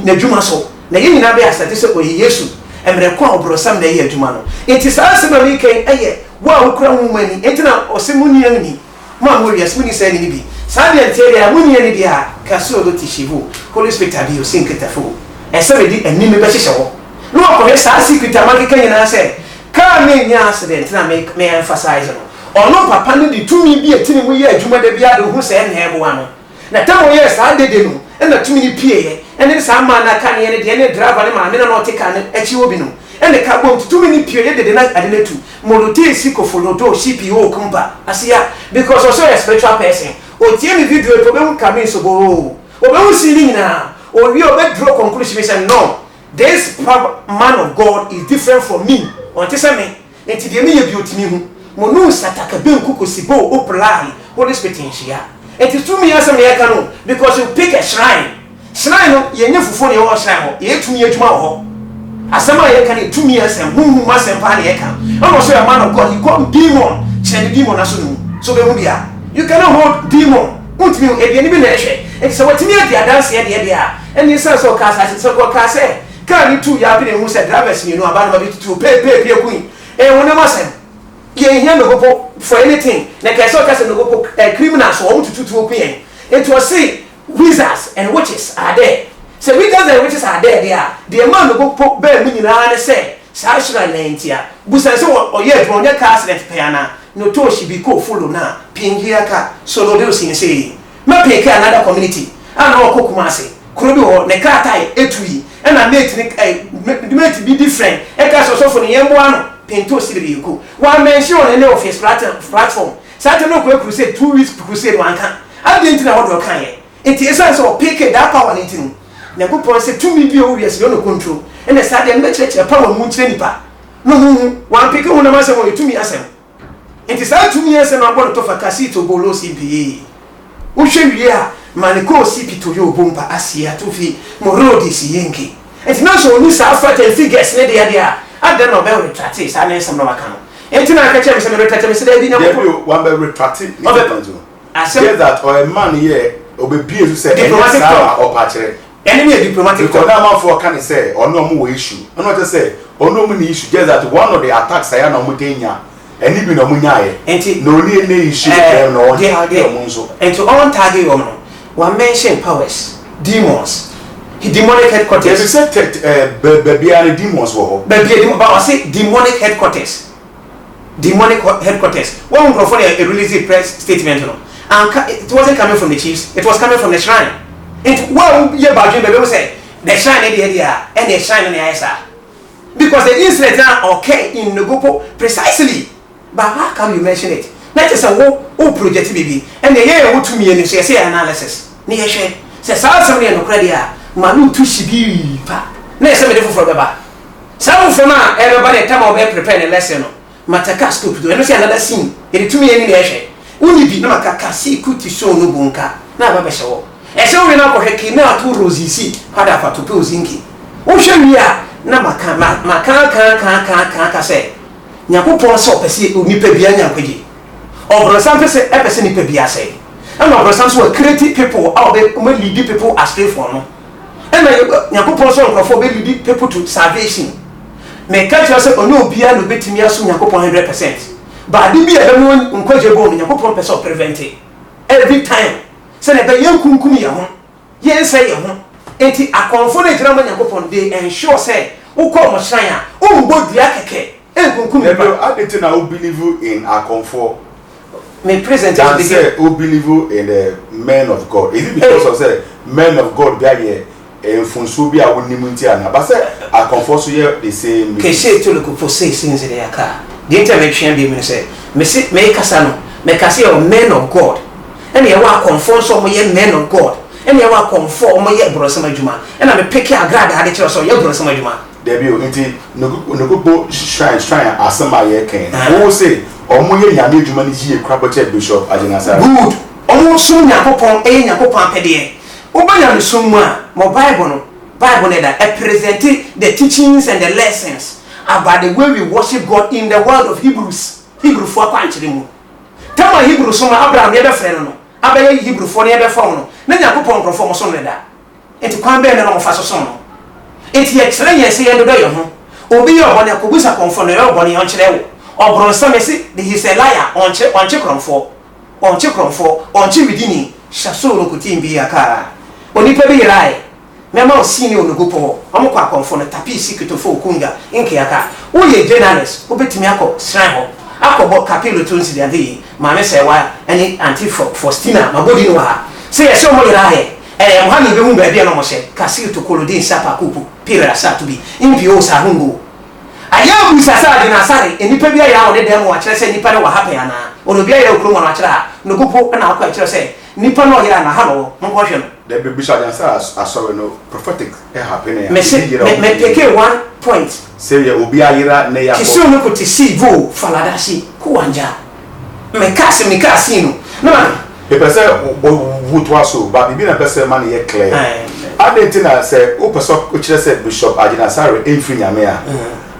n'adwuma so, na yɛn nyinaa bɛyɛ asɛnte sɛ ɔyɛ Yesu mmerɛ ko a ɔbrɔsam na ɛyɛ adwuma no. Enti saa asɛm a mereka yi yɛ wo a wokura nwoma ani. Enti na ɔse monni anni, mo a mowɔ wiase monni saa ani no bi. Saa deɛ nteɛ deɛ a monni ani deɛ a, kasolo tishivu, Holy Spirit abio sinkitafo, ɛsɛ mede ani me bɛhyehyɛ hɔ na wakɔhwɛ saa secret a makeka nyinaa sɛ. Car no nnya accident na me me emphasize no. Ɔno papa no de tumi bi a ɛte ne mu yɛ adwuma da biara de hu sɛ ɛna ɛboa no. Na tam ɔyɛɛ saa dede no ɛna tumi no pieeɛ ɛne saa man no aka neɛ ne deɛ ne driver ne maame no a na ɔte car no akyi hɔ bi no ɛna car bom nti tumi no pieeɛ dede na ade no atu molotee si kofolodo shipi oo kumpa asia because ɔsɛ ɔyɛ spiritual person otie me video yi pɛ ɔbɛhu kame nsoboo ɔbɛhu scene no nyinaa owie ɔbɛ draw conclusion bi sɛ no this man of God is different from me ɔnte sɛ me Enti deɛ meyɛ bio tumi hu. Mo nu sataka benku kosi bo o plai Holy Spirit nhyia. Enti tumi asɛm na yɛka no because you pick a shrine. Shrine no yɛnyɛ fufuo na yɛwɔ shrine hɔ, yɛyɛ tumi adwuma wɔ hɔ. Asɛm a yɛka no yɛ tumi asɛm, honhom mu asɛm paa na yɛka. Ɛna ɔsɛ ɔyɛ man of God, he call demon, kyerɛ ne demon aso ne mu. So wobɛhu bi a. You cannot hold demon. Wontumi hu, aduane bi na ɛhwɛ. Enti sɛ watumi adi adanseɛ deɛ deɛ a, ɛnneɛ ɛsiane sɛ ɔkaa saa, sɛ ɔkaa sɛ Car no tuu yɛ ape na ehu sɛ drivers mienu aba no ma bi tutuo pee pee pee kui. Ɛyɛ honam asɛm. Yɛn hia Nogopo for anything. Na ɛkae sɛ ɔka sɛ Nogopo eh, criminals wɔn tutu tuo ku yɛn. Nti ɔse wizards and witches are there. Sɛ wizards and witches are there deɛ a, deɛ ɛmaa Nogopo baa mu nyinaa ne sɛ saa shrine nan ntia. Busa no sɛ ɔyɛ adwuma ɔnyɛ car accident pɛn anaa? Notoshi bi ko follow na pingia ka solo de osinsee. Mɛ peke another community a na ɔkɔ Kumasi. Kuro bi wɔ hɔ, ne car tyre tui, ɛna mate no ɛ, mate bi different ɛka sɛ ɔsɔfo no yɛmmoa no, Pinto Sibiri Yeku. Wa mention on any of his platform. Saa time no ɔkɔyɛ crusade, 2 weeks crusade wanka. Adɛn nti na hɔ deɛ ɔkaeɛ? Nti ɛsiane sɛ ɔpeke that power no nti no, Nyankopɔn sɛ tumi bi a ɛwɔ wiase bi ɔno control. Ɛna saa deɛ no mɛkyerɛkyerɛ power mu nkyerɛ nipa na ɔmo nhu. Wampeke honam asɛm o, ɛyɛ tumi asɛm. Nti saa tumi asɛm no abɔ no tɔfa kasito bolo simpie. Wohwɛ wie a, ma no kɔɔ sipi toyo bompa asie ato fi mo road si yenke. Nti na sɛ ɔnni saa fact and figures ne deɛ deɛ a, adɛn na ɔbɛ retracte saa ne nsɛm na waka no? Nti na aka kyerɛ me sɛ me retracte, me se daabi Nyankopɔn. Dabi o, wambɛ retracte ne Ɔbɛ statement no. asɛm. Just that ɔyɛ man yɛ ɔbɛbie so sɛ ɛnyɛ Diplomatic saa na talk. ɔpa kyerɛ. Ɛno ne yɛ diplomatic Because talk. na amanfoɔ ka ne sɛ ɔne ɔmo wɔ issue. Ɛna ɔkyerɛ sɛ ɔne ɔmo nni issue just that one of the attacks a yɛ a na ɔmo taa nya ɛne bi na ɔmo nyaeɛ. Nti Na ɔne ɛnɛ issue with ɛɛ them na deɛ ɔntaage deɛ ɔmo nso. nti ɔntaage wɔn no, wa mention powers, demons, demonic headquarters. Dabi sɛ tɛ ɛɛ bɛ baabiara no demons wɔ hɔ. Baabi a demon ba ɔse demonic headquarters, demonic headquarters. Wɔn nkurɔfoɔ na release press statement no. Anka it wasn't coming from the chiefs, it was coming from the shrine. Nti wo a woyɛ badwene baabi wo sɛ the shrine ne deɛ deɛ a ɛna shrine no na ayɛ saa. Because the incident na occur in Nogopo precisely. But how come you mention it? Na kyerɛ sɛ wo wo project biribi. Ɛnna yɛn a yɛwɔ tumi ani nso yɛsɛ yɛ analysis na yɛhwɛ sɛ saa asɛm no yɛ nokorɛ deɛ a, ma no ntu hye bi pa na yɛ sɛ mede foforɔ bɛba. Saa foforɔ no a ɛrebɛba no yɛ time a wɔbɛyɛ prepare ne lesson no. Mataka scope do ɛno nso yɛ another scene. Yɛde tumi ani na ɛhwɛ. Wonni bi na maka kasi kuti so no bu nka na aba bɛhyɛ hɔ. Ɛhyɛ wo wie na akɔhwɛ ki na ato rosisi hada afa to pe ozinki. Wohwɛ wie a na maka ma maka aka aka aka aka aka sɛ Nyankopɔn sɛ ɔpɛ sɛ onipa biara nya nkwagye. Ɔbronsam pɛ sɛ ɛpɛ sɛ nipa biara sɛe. Ɛna ɔbronsam nso wa create people a ɔbɛ ɔbɛ lead people astray from no. Ɛna Nyankopɔn nso nkorɔfoɔ ɔbɛ lead people to salvation. Meka kyerɛ sɛ ɔnyɛ obiara na obetumi asom Nyankopɔn 100%. But ade bi a ɛbɛma nkwagye bɔ no Nyankopɔn pɛ sɛ ɔprevent every time sɛnea ɛbɛyɛ yɛnkunkum yɛn ho. Yɛnsɛe yɛn ho. Enti akɔmfo no gyina ma Nyankopɔn, they ensure sɛ wokɔ wɔn shrine a, wonbɔ dua kɛkɛ nkunkum Dabi nnipa. o, adɛn nti na wo believe in akɔmfoɔ Me present than begin. sɛ wo believe in the men of God? Is it because Hey. of sɛ men of God bi ayɛ mfomsoɔ bi a wonim nti anaa? But sɛ akɔmfoɔ nso yɛ the same Kese mistakes. toloko po sei sinzi de aka. Deɛ nti a metwea bio mu ne sɛ, mese mekasa no, meka sɛ yɛwɔ men of God. Ɛna yɛwɔ akɔmfoɔ nso a wɔyɛ men of God. Ɛna yɛwɔ akɔmfoɔ a wɔyɛ borɔnsam adwuma. Ɛna me peke agradaa de kyerɛ sɛ ɔyɛ borɔnsam adwuma. Dabi o, nti Nogokpo shrine shrine asɛm a yɛreka yi no, wo se ɔmo yɛ Nyame adwuma no yie koraa bɛkyɛ Bishop Agyen Asare? Good! Ɔmo som Nyankopɔn, ɛyɛ Nyankopɔn apɛdeɛ. Woba nyamesom mu a, mo Bible no, Bible no ɛda, ɛpresente the teachings and the lessons about the way we worship God in the world of Hebrews, Hebrewfoɔ akwankyerɛ mu. Tam a Hebrew som a Abraham yɛbɛfrɛ no no abɛyɛ Hebrewfoɔ no yɛbɛfa wɔn no, na Nyankopɔn nkorɔfoɔ wɔsom no da. Enti kwan bɛn na na wɔfa so som no? Enti yɛkyerɛ yɛn sɛ yɛndodɔ yɛn ho. Obi yɛ ɔbɔne a, kɔbisa kɔmfoɔ no, ɔyɛ ɔbɔne a, ɔnkyerɛ wo. Ɔbronsam, yɛse he is a liar, ɔnkye, ɔnkye korɔmfoɔ, ɔnkye korɔmfoɔ, ɔnkye widini, hyɛ soro nkotim bi a kaa. Onipa bi yerae. Mɛma wo sini Onogopɔ hɔ, wɔn kɔ akɔmfo no, Tapi si Kitofo Okunga, Nkeaka. Wo yɛ journalist, wo bɛtumi akɔ shrine hɔ akɔ bɔ Kapilo Tonsi de ade yi, Maame Sɛɛwa ɛne Auntie Faustina, mabɔ din wɔ ha, sɛ yɛse wɔn yera ayɛ, ɛyɛ mo ha na yɛbɛhu baabi a na wɔn hyɛ, Kasir Tokolo Din Sapa Kupu, Pira Sa Tubi, Impi O Sa Hungo. Ayɛ abusa sɛ Adwene Asare, nnipa bi ayera wɔ ne dan mu akyerɛ sɛ nnipa no wɔ ha pɛn anaa? Ɔno obi ayera wɔ kurom hɔ no akyerɛ ha, Nogupo na akɔ ɛkyerɛ sɛ nnipa no ɔyera na ha na ɔwɔ, monkɔ nhwɛ no. Dabi bisa ansa asɔre no prophetic happen a Me se obi yera me obi me yere. peke one point. Sɛ yɛ obi ayera ne yakɔ. Kisiw no ko te sii voo faladasi ko wanja. Me ka se me ka sii no na ma. Mepɛ sɛ wo toa so but biribi na mepɛ sɛ ma no yɛ clear. Adɛn nti na sɛ wopɛ sɛ wokyerɛ sɛ Bishop Agyen Asare mfiri Nyame a,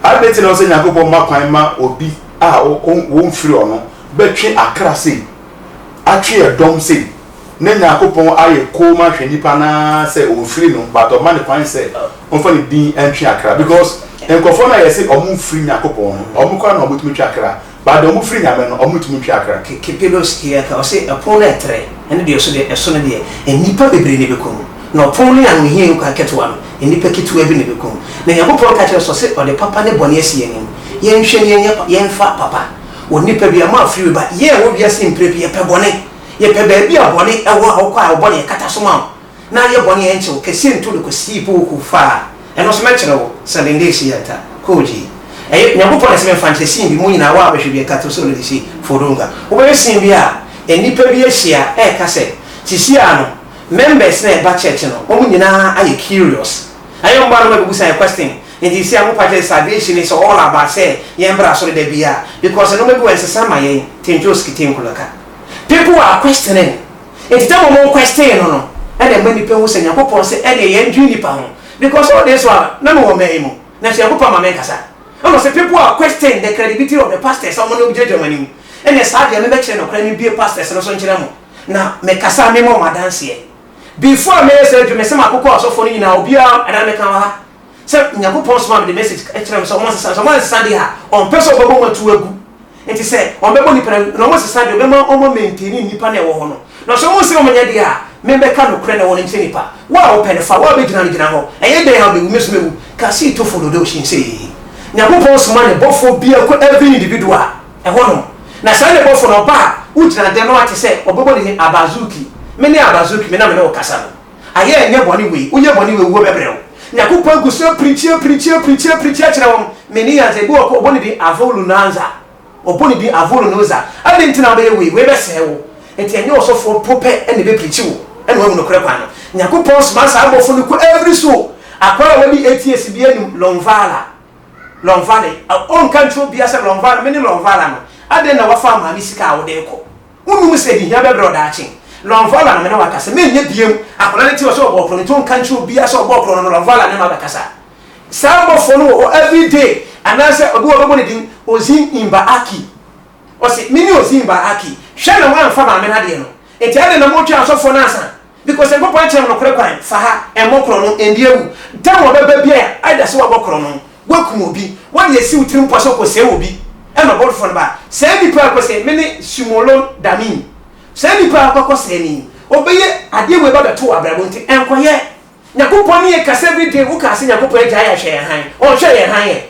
adɛn nti na ɛwɔ sɛ Nyankopɔn ma kwan ma obi a womfiri ɔno bɛtwe akra sei, atwe ɛdɔm sei? Na Nyankopɔn ayɛ koom ahwɛ nipa no ara sɛ ɔnfiri no but ɔma no kwan sɛ ɔmfa ne din ntwe akra because nkurɔfoɔ no a yɛse ɔmo nfiri Nyankopɔn no ɔmo koraa na ɔmo tumi twe akra but deɛ ɔmo firi Nyame no ɔmo ntumi ntwe akra. Kepelos yɛ ka ɔse ɛpono no ɛtrɛ ɛne deɛ ɛso deɛ ɛso no deɛ nnipa bebree na ɛbɛkɔ mu na ɔpono no ahohia kwan ketewa no nnipa ketewa bi na ɛbɛkɔ mu na Nyankopɔn ka kyerɛ sɛ ɔse ɔde papa ne bɔne asi yɛn anim yɛnhwɛ ne yɛnyɛ yɛnfa papa wɔ nnipa bi a mo afiri ba yɛn a ɛwɔ wiase mprɛ pii yɛpɛ bɔne Yɛpɛ baabi a bɔne wɔ a wokɔ a wo bɔne kata so ma wo na ayɛ bɔne a ɛnkyɛ wo kɛseɛ ntu no kɔsii poku faa ɛno nso mɛkyerɛ wo sɛlendesi yɛnta koji ɛyɛ Nyankopɔn na ɛsɛ memfa nkyerɛ scene bi mo nyinaa wo a wobɛhwɛ bi ɛka to solo de si fodonga wobɛhwɛ scene bi a nnipa bi ahyia ɛɛka sɛ sisi a no members na ɛba church no wɔn nyinaa ayɛ curious ɛyɛ wɔn ba no bɛbusa yɛ question nti sisi a mo pa kyerɛ salvation is all about sɛ yɛn bra asɔre da bi a because nneɛma bi wɔ ɛnsesa ma yɛn tenjo skite nkulaka People are questioning. Nti tɛm ɔmo question no no ɛna ɛma nipa hu sɛ Nyankopɔn se ɛdeɛ yɛn dwen nipa ho because all this while na me wɔ man yi mu nanso Nyankopɔn ama me nkasa. Ɛna ɔse people are questioning the credibility of the pastors a ɔmo ne gyinagyina ɔmo anim. Ɛneɛ saa deɛ me bɛkyerɛ nokorɛ me bue pastors no so nkyerɛ mo na me kasa a me ma ɔmo adanseɛ. Before a mɛyɛ saa adwuma sɛ makokɔ asɔfoɔ no nyinaa obiara anaa meka wɔ ha sɛ Nyankopɔn somaa me de message kyerɛ me sɛ ɔmo nsesa sɛ ɔmo ansesa deɛ a ɔmpɛ sɛ ɔbɛbɔ mo atuo agu. Nti sɛ wɔbɛbɔ nnipa no na wɔsesa deɛ ɔbɛma wɔn amainteni nnipa no a ɛwɔ hɔ no. Na sɛ wɔn se wɔn nyɛ deɛ a, me bɛka nokorɛ na wɔn nkyerɛ nnipa. Wo a wopɛ no fa, wo a wobɛgyina no gyina hɔ. Ɛyɛ dɛn a wobɛwu, me nso mɛwu. Kasi to fo dodo shinsei. Nyankopɔn soma ne bɔfoɔ biako every individual ɛhɔ nom. Na saa ne bɔfoɔ no ɔba a, wogyina dɛm na wate sɛ ɔbɛbɔ ne din Abazuki. Me ne Abazuki, me na me ne wo kasa no. Ayɛ ɛnyɛ bɔne wei, woyɛ bɔne wei owuo bɛbrɛ wo. Nyankopɔn gu so apirikyi apirikyi apirikyi apirikyi akyerɛ wɔn. Me ne Yanza, ebi wɔ hɔ ɔbɔ ne din Avolunanza, ɔbɔ ne din Avolunoza. Adɛn nti na wobɛyɛ wei? Wei bɛsɛe wo. Nti ɛnyɛ ɔsɔfoɔ mpo pɛ na ɛbɛpirikyi wo na wahu nokorɛ kwan no. Nyankopɔn soma saa abɔfoɔ no kɔ every soul. Akwadaa a wadi 8 years biara nim Lonvala, Lonvale. Ɔnka nkyerɛ obiara sɛ Lonvala, me ne Lonvala no. Adɛn na woafa maame sika a wode rekɔ? Wonnim sɛ ɛde hia bɛbrɛ wo daakye. Lɔnvala na me ne wo akasa. Menyɛ biom. Akwadaa no te hɔ sɛ ɔbɔɔ korɔno nti ɔnka nkyerɛ obiara sɛ ɔbɔɔ korɔno no Lɔnvala ne no abɛkasa. Saa abɔfoɔ no wɔ hɔ everyday. Anaasɛ obi wɔ hɔ ɔbɛbɔ ne din Ozin Imba Aki. Ɔse, me ne Ozin Imba Aki. Hwɛ na woamfa maame no adeɛ no. Nti adɛn na motwɛn asɔfoɔ no ansa? Because Nyankopɔn akyerɛ me nokorɛ kwan, fa ha, mmɔ korɔno, ndi awu. Tam a ɔbɛba biara, either sɛ woabɔ korɔno, woakum obi, wode asi wo tirim pɔ sɛ wokɔsɛe obi, ɛna ɔbɔfoɔ no ba. Saa nipa a ɔkɔsɛe, me ne Simolon Damin, saa nipa a ɔkɔkɔsɛe me yi, ɔbɛyɛ adeɛ wei ba bɛto w'abrabɔ nti, ɛnkɔyɛ. Nyankopɔn ne yɛ kasa everyday, wokaa sɛ Nyankopɔn agyae ahwɛ yɛn hann, ɔnhwɛ yɛn hann ɛ.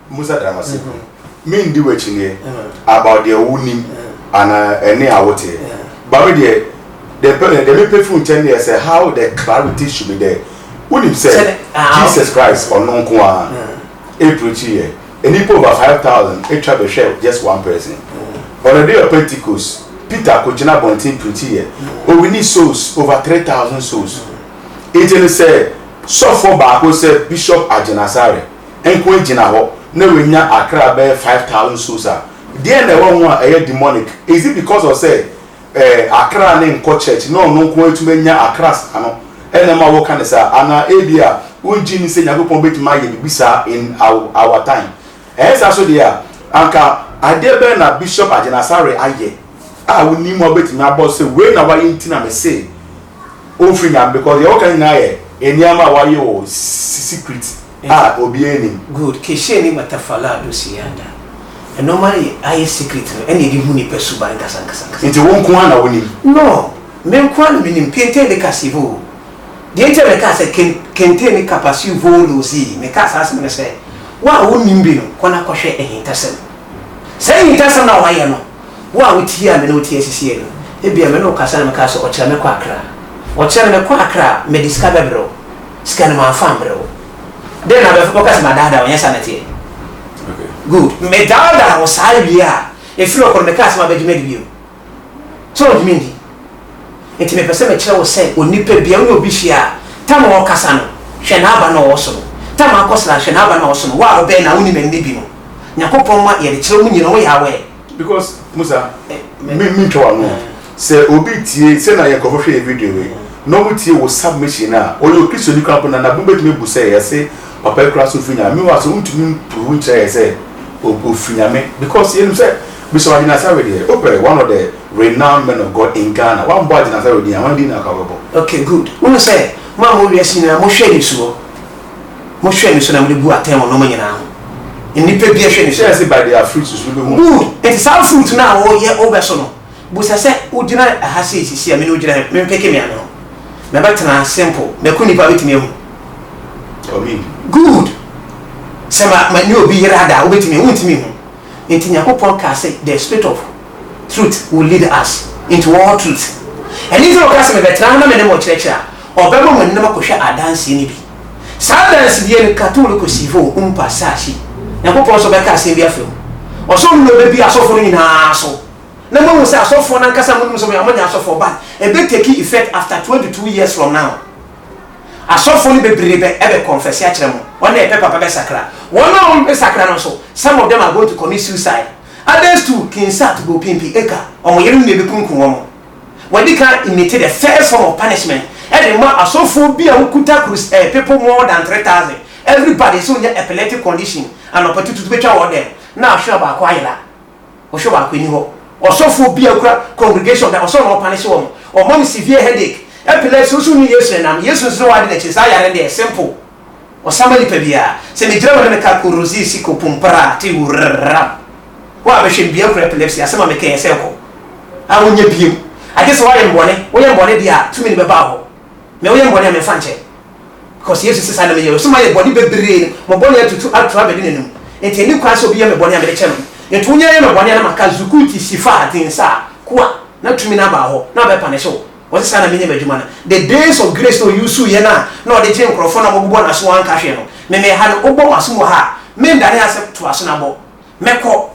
Musa Damaseko, Mendi w'akyinnyeɛ about deɛ wonim anaa ɛnne a woteɛ. But me deɛ, deɛ mpɛ deɛ mepɛ firi wo nkyɛn ne yɛ sɛ how the clarity should be there. Wonim sɛ Jesus Christ ɔno nko ara ɛpreachi yɛ. Nnipa over 5,000 atwa bɛhwɛ just one person. On the day of Pentecost, Peter kɔgyina abɔnten preachi yɛ. Owini souls, over 3,000 souls. Nti no sɛ sɔfoɔ baako sɛ Bishop Agyen Asare nko gyina hɔ na wanya akra bɛyɛ 5,000 souls a, deɛn na ɛwɔ ho a ɛyɛ demonic? Is it because of sɛ eh, akra ne nkɔ church na ɔno nko atumi anya akra saa no ɛna ɛma woka ne saa? Anaa ebi a wongye nni sɛ Nyankopɔn bɛtumi ayɛ biribi saa in our time? Ɛyɛ saa so deɛ a, anka adeɛ bɛn na Bishop Agyen Asare ayɛ a wonim a wobɛtumi abɔ sɛ wei na wayɛ nti na mese ɔmfiri Nyame? Because deɛ woka nyinaa yɛ nneɛma a wayɛ wɔ secret a obiara nnim. Good, Kesheni Matafala Dosiyanda. Nneɛma no yɛ ayɛ secret no ɛna yɛde hu nipa suban ankasa ankasa ankasa. Nti wo nko ara na wonim? No, me nko ara na menim. Piente le kasivo. Deɛ nti a mekaa sɛ kente ne kapasiw voolozi, mekaa saa asɛm no sɛ, wo a wonnim bi no, kɔ na kɔhwɛ ahintasɛm. Saa ahintasɛm no a wɔayɛ no, wo a wotie a me ne wo te asisiei no, ebia me ne wo kasa na mekaa sɛ ɔkyena mɛkɔ Accra. Ɔkyena no mekɔ Accra a, mede sika bɛbrɛ wo. Sika no mamfa ambrɛ wo. Dɛn na wobɛfa, wobɛka sɛ madaadaa wo, ɛnyɛ saa na ɛteɛ? Good. Medaadaa wo saa wie a, ɛfiri hɔ kɔ no mekaa sɛ mabɛgye madi bio. So ɔntumi ndi? Enti mepɛ sɛ mekyerɛ wo sɛ onipa biara, wo ne obi hyia a, tam a ɔrekasa no, hwɛ n'aba no a ɔwɔ so no. Tam a akɔsra no, hwɛ n'aba no a ɔwɔ so no. Wo a wobɛn no a wonim ɛnne bi no, Nyankopɔn ma yɛde kyerɛ wo nyina, woyɛ aware. Because Musa, me mentwa w'ano, sɛ obi tie sɛ na yɛn nkurɔfo hwɛ yɛn video wei na wɔn tie wo submission a, ɔyɛ Okristoni koraa mpo na n'abam bɛtumi abu sɛ yɛse papa yi koraa so mfiri Nyame, meanwhile so wontumi mprove nkyerɛ yɛn sɛ ofiri Nyame because yɛnim sɛ Bishop Agyeman Asare deɛ wopɛ one of the renowned men of God in Ghana woambɔ Agyeman Asare din a hwan din na anka wobɛbɔ? Okay good wohu sɛ mo a mowɔ wiase nyinaa mohwɛ nisuo mohwɛ nisuo na mode bu atɛn wɔ nnoɔma nyinaa ho nnipa bia hwɛ nisuo. Sɛ yɛse by their fruits nso wobɛhu. Good nti saa fruit no a woyɛ wobɛso no busa sɛ wogyina ha sei sisi a mene wo gyina ha mempeke me ano mɛbɛtena simple mɛku nnipa bɛtumi ahu. Amen. Good sɛ ma ma ne obi yera da a wobɛtumi ahu wontumi nhu. Enti Nyankopɔn kaa sɛ, The Spirit of truth will lead us into all truth. Ɛno nti na ɔkaa sɛ, Mebɛtena ha na me ne mo rekyerɛkyerɛ a, ɔbɛma mo aninam akɔhwɛ adanseɛ no bi. Saa adansedie no, Katoliko sivo umpa sashi. Nyankopɔn nso bɛka asɛm bi afa mu. Ɔsɛ ɔno na ɔbɛbue asɔfoɔ no nyinaa so, na moahu sɛ asɔfoɔ no ankasa monim sɛ monyɛ asɔfoɔ, but ɛbɛ take effect after 22 years from now. Asɔfoɔ no bebree bɛ bɛ kɔnfɛse akyerɛ mo, wɔn a ɛpɛ papa bɛsakra, wɔn a wɔn bɛsakra no nso, some of them are going to commit suicide, others too, Kinsat, Bopimpi, Eka, wɔn yerenom na ɛbɛkunkum wɔn. Wɔadi kan emite the first form of punishment ɛde ma asɔfoɔ bi a wɔkuta crus eh, people more than 3000, everybody sɛ wɔnya epileptic condition, anɔpa tututu bɛtwa wɔn dɛm, na ahwea baako ayera. Ɔhwɛ baako nni hɔ. Ɔsɔfoɔ bi a okura congregation da ɔsɔre na ɔpanishe wɔn. Ɔma no severe headache, epilepsy, wo nso wonni Yesu nenam, Yesu nso ne w'ade n'akyi, saa yare no deɛ simple. Ɔsa ma nipa biara. Sɛ megyina hɔ na meka korozi siko pumpra ti wurrrram. Wo a bɛhwɛ me bia kura epilepsy, asɛm a meka yi ɛsɛ kɔ. A wonyɛ biem. Agye sɛ woayɛ me bɔne, woyɛ me bɔne deɛ a tumi no bɛba wo hɔ. Me woyɛ me bɔne a memfa nkyɛ. Because Yesu se saa na meyɛ. Ɔse mayɛ bɔne bebree no, mo bɔne atutu atra abɛdu n'anim. Enti ɛnni kwan sɛ obi yɛ me bɔne a mede kyɛ no. Enti wonya yɛ me bɔne a na maka zukuti sifa dinsa kua na tumi no aba hɔ na abɛ punish wo. Ɔse saa na menyɛ m'adwuma no. The days of grace na ɔusuu yɛ no a na ɔde gye nkorɔfoɔ na wɔbobɔ n'aso anka hwee no. Me me ha no wobɔ m'asom wɔ ha a, mendane ase to aso na bɔ. Mɛkɔ.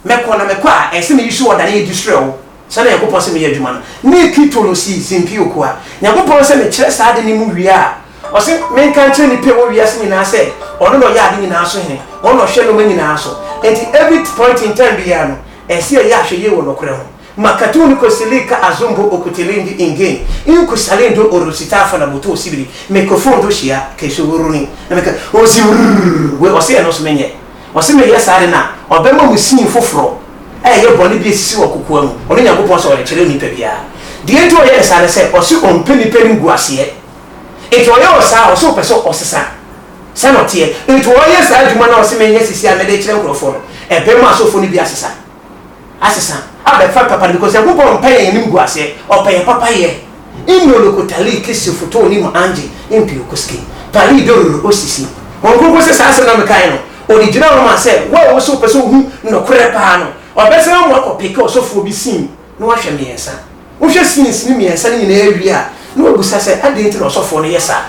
Mɛkɔ, na mekɔ a, ɛsɛ sɛ meyi so ɔdane adi srɛ wo, sɛnea Nyankopɔn se meyɛ adwuma no. Ne kitolo si zimpi okua. Nyankopɔn sɛ mekyerɛ saa ade no mu wie a, ɔse menka nkyerɛ nnipa a ɛwɔ wiase nyinaa sɛ ɔno na ɔyɛ ade nyinaa so hene, ɔno na ɔhwɛ nnoɔma nyinaa so. Enti every point in time biara no, ɛsɛ sɛ yɛyɛ ahwɛyie wɔ nokorɛ ho. Makatuni kosilika azumbo okutilindi ingin inkusalindo orositafa na boto osibiri microphone do hyia keso wuruni na meka osi wurr wei ɔse ɛno nso menyɛ. Ɔse meyɛ saa de no a, ɔbɛma mo scene foforɔ a ɛyɛ bɔne bi asisi wɔ kokoa mu. Ɔno Nyankopɔn sɛ ɔrekyerɛ onipa biara. Deɛ nti ɔyɛ no saa ne sɛ, ɔse ɔmpɛ nipa animguaseɛ. Nti ɔyɛ wo saa a, ɔse ɔpɛ sɛ ɔsesa sɛdeɛ ɔteɛ. Nti ɔyɛ saa adwuma no a ɔse menyɛ sisi a mede rekyerɛ nkorɔfoɔ no, ɛbɛma asɔfoɔ no bi asesa. Asesa abɛfa papa no because Nyankopɔn mpɛ yɛn animguaseɛ, ɔpɛ yɛn papayɛ. Inoloko talii kisi fotoo ni mo anje mpi okoski talii dororo osisi. Honhom Kronkron se saa asem no a mekaeɛ no, ɔde gyina hɔ ma sɛ wo a wo se wopɛ sɛ wohu nokorɛ paa no, ɔbɛsan ama woakɔ peke ɔsɔfoɔ bi scene na wahwɛ mmiɛnsa. Wohwɛ scenes no mmiɛnsa no nyinaa wie a, na wabisa sɛ adɛn nti na ɔsɔfoɔ no yɛ saa?